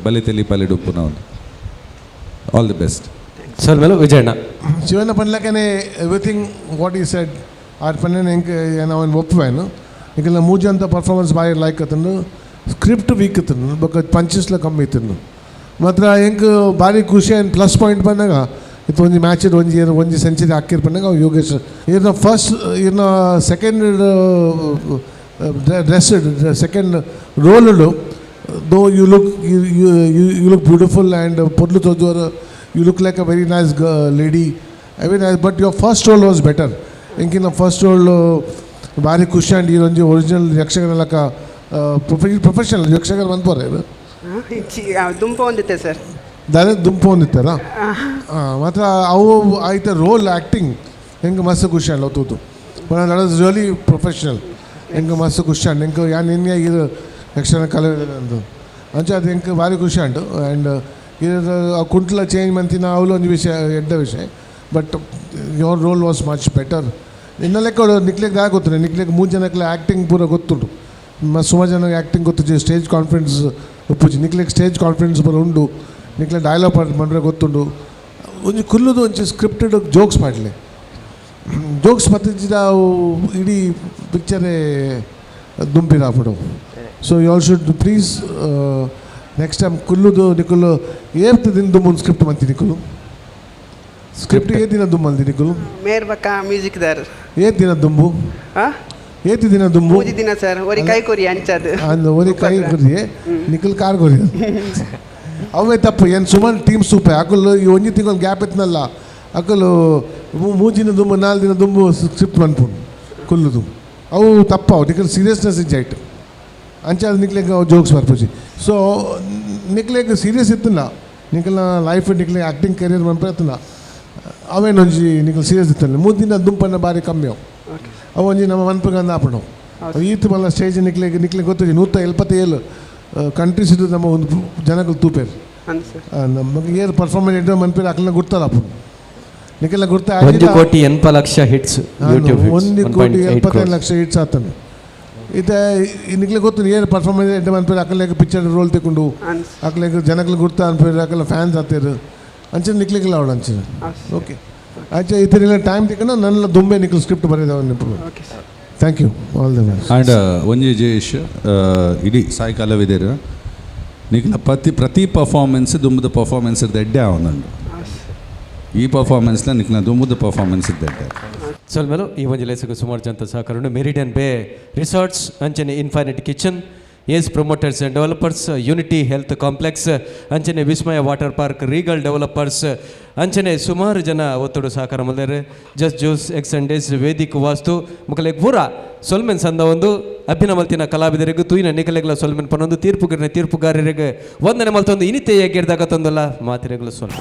S5: ಬಲೆ ತೆಲಿ ಪಾಲೆ ಉಪ್ಪುನವನು. All the best.
S1: ಸೊಲ್ಮೆಲು ವಿಜಯಣ್ಣ.
S6: ಶಿವನ ಪನ್ಲಕನೆ everything what he said are ಪನ್ನೆ ಎಂಕ್ ಅವನ್ ಒಪ್ಪುವೇನು. ನಿಕಲ್ನ ಮೂಜಂತ ಪರ್ಫಾರ್ಮೆನ್ಸ್ ಬಾರಿ ಲೈಕ್ ಆತಂಡು. ಸ್ಕ್ರಿಪ್ಟ್ ವೀಕ್ ಇತ್ತು, ಬೊಕ್ಕ ಪಂಚಸ್ಲ ಕಮ್ಮಿ ಇತ್ತು. ಮಾತ್ರ ಎಂಕ್ ಬಾರಿ ಖುಷಿ ಆಯ್ತು. ಪ್ಲಸ್ ಪಾಯಿಂಟ್ ಬಂದಾಗ ಇತ್ತು ಒಂಜಿ ಮ್ಯಾಚ್ ಒಂಜಿ ಒಂಜಿ ಸೆಂಚುರಿ ಹಾಕಿರ್ ಪನ್ನಾಗ ಅವು ಯೋಗೇಶ್ ಇರ್ನ ಫಸ್ಟ್ ಇರ್ನ second dress second roll, though you look beautiful and ಪೊರ್ಲು ತೋಜುವರು, you look like a very nice lady, I mean, but your first role was better. ಎಂಕಿನ first roll ಭಾರಿ ಖುಷಿ ಆಂಡ್ ಈ ಒಂಜಿ ಒರಿಜಿನಲ್ ಯಕ್ಷಗಾನ ಲಕ ಪ್ರೊಫೆಷನಲ್ ಯಕ್ಷಗಾನ ಮನ್ಪೋರೆ.
S3: ದುಂಪ ಒಂದಿತ್ತೆ ಸರ್.
S6: ದಾನೆ ದುಂಪು ಒಂದಿತ್ತಾರ. ಹಾಂ, ಮಾತ್ರ ಅವು ಆಯ್ತ ರೋಲ್ ಆ್ಯಕ್ಟಿಂಗ್ ಹೆಂಗೆ ಮಸ್ತ್ ಖುಷಿ ಆಂಡ್ ತೂತು. But that was really professional. ಎಂಕ್ ಮಸ್ತ್ ಖುಷಿ ಆಂಡ್. ಎಂಕ್ ಯಾನ್ ನಿನ್ನೆ ಇದು ಯಕ್ಷಗಾನ ಕಲಾವಿದ ಅಂದು ಅಂಚ ಅದು ಎಂಕ್ ಭಾರಿ ಖುಷಿ ಆಂಡು. ಆ್ಯಂಡ್ ಇದು ಆ ಕುಂಟ್ಲ ಚೇಂಜ್ ಮಂತಿನ ಅವಳು ಒಂಜಿ ವಿಷಯ ಎಡ್ಡ ವಿಷಯ, but your role was much better. ನಿನ್ನ ಲೆಕ್ಕ ನಿಕ್ಲೆಗ್ ದಾಯ ಗೊತ್ತುಂಟು, ನಿಕ್ಲೆಗ್ ಮೂರು ಜನಕ್ಲೆ ಆ್ಯಕ್ಟಿಂಗ್ ಪೂರ ಗೊತ್ತುಂಟು. ಸುಮಾರು ಜನ ಆ್ಯಕ್ಟಿಂಗ್ ಗೊತ್ತು, ಸ್ಟೇಜ್ ಕಾನ್ಫಿಡೆನ್ಸ್ ಉಪ್ಪುಜಿ. ನಿಕ್ಲೆಗ್ ಸ್ಟೇಜ್ ಕಾನ್ಫಿಡೆನ್ಸ್ ಪೂರ ಉಂಡು. ನಿಕ್ಲೆ ಡೈಲಾಗ್ ಪಂಡ್ರೆ ಗೊತ್ತುಂಡು. ಒಂಜಿ ಕುಲ್ಲುದು ಒಂಜಿ ಸ್ಕ್ರಿಪ್ಟೆಡ್ ಜೋಕ್ಸ್ ಮಾಡಲಿ, ಜೋಕ್ಸ್ ಮತ್ತಿಂಚಿದ ಅವು ಇಡೀ ಪಿಕ್ಚರೇ ದುಂಪಿರಾಪುಡು. So you all should please next time ಕುಲ್ಲುದು ನಿಕುಲು ಏತ್ ದಿನ ದುಂಬು ಸ್ಕ್ರಿಪ್ಟ್ ಮಂತಿ ನಿಕುಲು? ಸ್ಕ್ರಿಪ್ಟ್ ಏತ್ ದಿನ ದುಂಬಂತಿ ನಿಕುಲು?
S3: ಮೇರ್ ಬಕ್ಕ ಮ್ಯೂಸಿಕ್ ದಾರ್.
S6: ಏತ್ ದಿನ ದುಂಬು?
S3: ಹಾ.
S6: ಏತ್ ದಿನ ದುಂಬು?
S3: ಮೂಜಿ ದಿನ ಸರ್. ಒರಿ ಕೈ ಕೊರಿ ಅಂಚದು.
S6: ಅಂದ್ ಒರಿ ಕೈ ಕೊರಿ, ನಿಖಲ್ ಕಾರ್ ಕೊರಿ. ಅವೇ ತಪ್ಪು. ಏನು ಸುಮಾರು ಟೀಮ್ ಸೂಪೆ ಅಕುಲು ಈ ಒಂಜಿ ತಿಂಗಳು ಗ್ಯಾಪ್ ಇತ್ತನಲ್ಲ, ಅಕುಲು ಮೂಜಿನ ದುಂಬು 4 ದಿನ ದುಂಬು ಸ್ಕ್ರಿಪ್ಟ್ ಮನ್ಪುಂಡು ಕುಲ್ಲುದು. ಅವು ತಪ್ಪು. ಅವು ನಿಖಲ್ ಸೀರಿಯಸ್ನೆಸ್ ಇಜ್ಜಾಯ್ತು. ಅಂಚ ಅದು ನಿಕ್ಲೆಗ್ ಅವು ಜೋಕ್ಸ್ ಬರ್ಪುಜಿ. ಸೊ ನಿಕ್ಲೆಗ್ ಸೀರಿಯಸ್ ಇತ್ತಿಲ್ಲ, ನಿಖಲ್ನ ಲೈಫ್ ನಿಕ್ಲೆ ಆ್ಯಕ್ಟಿಂಗ್ ಕೆರಿಯರ್ ಮನ್ಪೆ ಇತ್ತಿಲ್ಲ. ಅವೇನೊಂಜಿ ನಿಖಲ್ ಸೀರಿಯಸ್ ಇತ್ತಲ್ಲ. 3 ದಿನ ದುಂಪನ್ನ ಬಾರಿ ಕಮ್ಮಿ ಅವು. ಅವು ಒಂಜಿ ನಮ್ಮ ಮನ್ಪುಗಂದ ಆಪುಂಡು. ಈತ್ ಮಲ್ಲ ಸ್ಟೇಜ್ ನಿಕ್ಲೆಗ್ ನಿಕ್ಲೆಗ್ ಗೊತ್ತಿದೆ, 177 ಕಂಟ್ರೀಸ್ ಇದು ನಮ್ಮ ಒಂದು ಜನಗಳು ತೂಪೇರು.
S3: ಅಂದ್ ಸರ್.
S6: ನಮಗೆ ಏರ್ ಪರ್ಫಾರ್ಮೆನ್ಸ್ ಎಡ್ಡ ಮನ್ಪೇರು ಅಕ್ಲೆನ ಗುರ್ತಾರ ಆಪುಂಡು. ನಿಕ್ಕೆಲ್ಲ ಗುರ್ತ
S1: 1 ಕೋಟಿ 80 ಲಕ್ಷ ಹಿಟ್ಸ್ ಯೂಟ್ಯೂಬ್.
S6: 1 ಕೋಟಿ 75 ಲಕ್ಷ ಹಿಟ್ಸ್ ಆತನು. ಇತ್ತೆ ನಿಕ್ಲೆ ಗೊತ್ತು, ಏನು ಪರ್ಫಾರ್ಮೆನ್ಸ್ ಎಡ್ಡ ಮನ್ಪೇರು ಅಕ್ಲೆಗ್ ಪಿಕ್ಚರ್ ರೋಲ್ ತೆಕೊಂಡು
S3: ಅಂದ್.
S6: ಅಕ್ಲೆಗ್ ಜನಗಳು ಗುರ್ತ ಅನ್ಪೇರು, ಅಕ್ಲೆ ಫ್ಯಾನ್ಸ್ ಆತೇರು. ಅಂಚಿನ ನಿಕ್ಲೆಗೆಲ್ಲ ಅವಳು ಅಂಚಿನ. ಓಕೆ, ಅಂಚೆ ಈ ಥರ ಟೈಮ್ ತಿಕ್ಕೊಂಡು ನನ್ನ ದುಂಬೆ ನಿಕ್ಲು script ಬರೆದವ.
S3: Okay sir.
S6: Thank you, all the best.
S5: And ಒಂಜಿ ಜಯೇಶ್, ಇಡೀ ಸಾಯಿ ಕಲಾವಿದರು ನಿಖಿಲ ಪ್ರತಿ ಪ್ರತಿ ಪರ್ಫಾರ್ಮೆನ್ಸ್ ದುಂಬುದ ಪರ್ಫಾರ್ಮೆನ್ಸ್ ಎಡ್ಡೆ ಆವೊಂದುಂಡು. ಈ ಪರ್ಫಾರ್ಮೆನ್ಸ್ನ ನಿಖಿಲ ದುಂಬುದ ಪರ್ಫಾರ್ಮೆನ್ಸ್ ಎಡ್ಡೆ.
S1: ಸೊಲ್ಮೆಲು. ಈ ಒಂಜಿ ಲೇಸಗು ಸುಮಾರು ಜನ ಸಹಕಾರನು ಮೆರಿಡಿಯನ್ ಬೇ ರಿಸಾರ್ಟ್ಸ್, ಅಂಚನೆ infinite kitchen, Ace promoters and developers, unity health complex, ಅಂಚನೆ ವಿಸ್ಮಯ water park, Regal developers, ಅಂಚನೆ ಸುಮಾರು ಜನ ಒತ್ತಡು ಸಹಕಾರ ಮಲ್ದೇರು. ಜಸ್ಟ್ ಜ್ಯೂಸ್, ಎಕ್ಸ್ ಅಂಡೇಸ್, ವೇದಿಕ್ ವಾಸ್ತು ಮುಕಲೆಗ್ ಪೂರ ಸೊಲ್ಮೆನ್ ಸಂದ ಒಂದು ಅಭಿನಯ ಮಲ್ತಿನ ಕಲಾವಿದರಿಗೂ ತೂಯಿನ ನಿಕಲೆಗ್ಲ ಸೊಲ್ಮೆನ್ ಪನ್ನೊಂದು ತೀರ್ಪುಗಿರ್ನ ತೀರ್ಪುಗಾರರಿಗೆ ವಂದನೆ ಮಲ್ತೊಂದು ಇನಿತೆ ಗೆಡ್ದಾಗ ತಂದಲ್ಲ ಮಾತಿರೆಗ್ಲ ಸ್ವಲ್ಪ.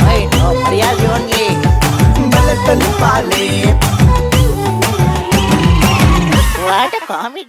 S2: Hey, no, ಮರ್ಯಾದೆ only. What a comedy.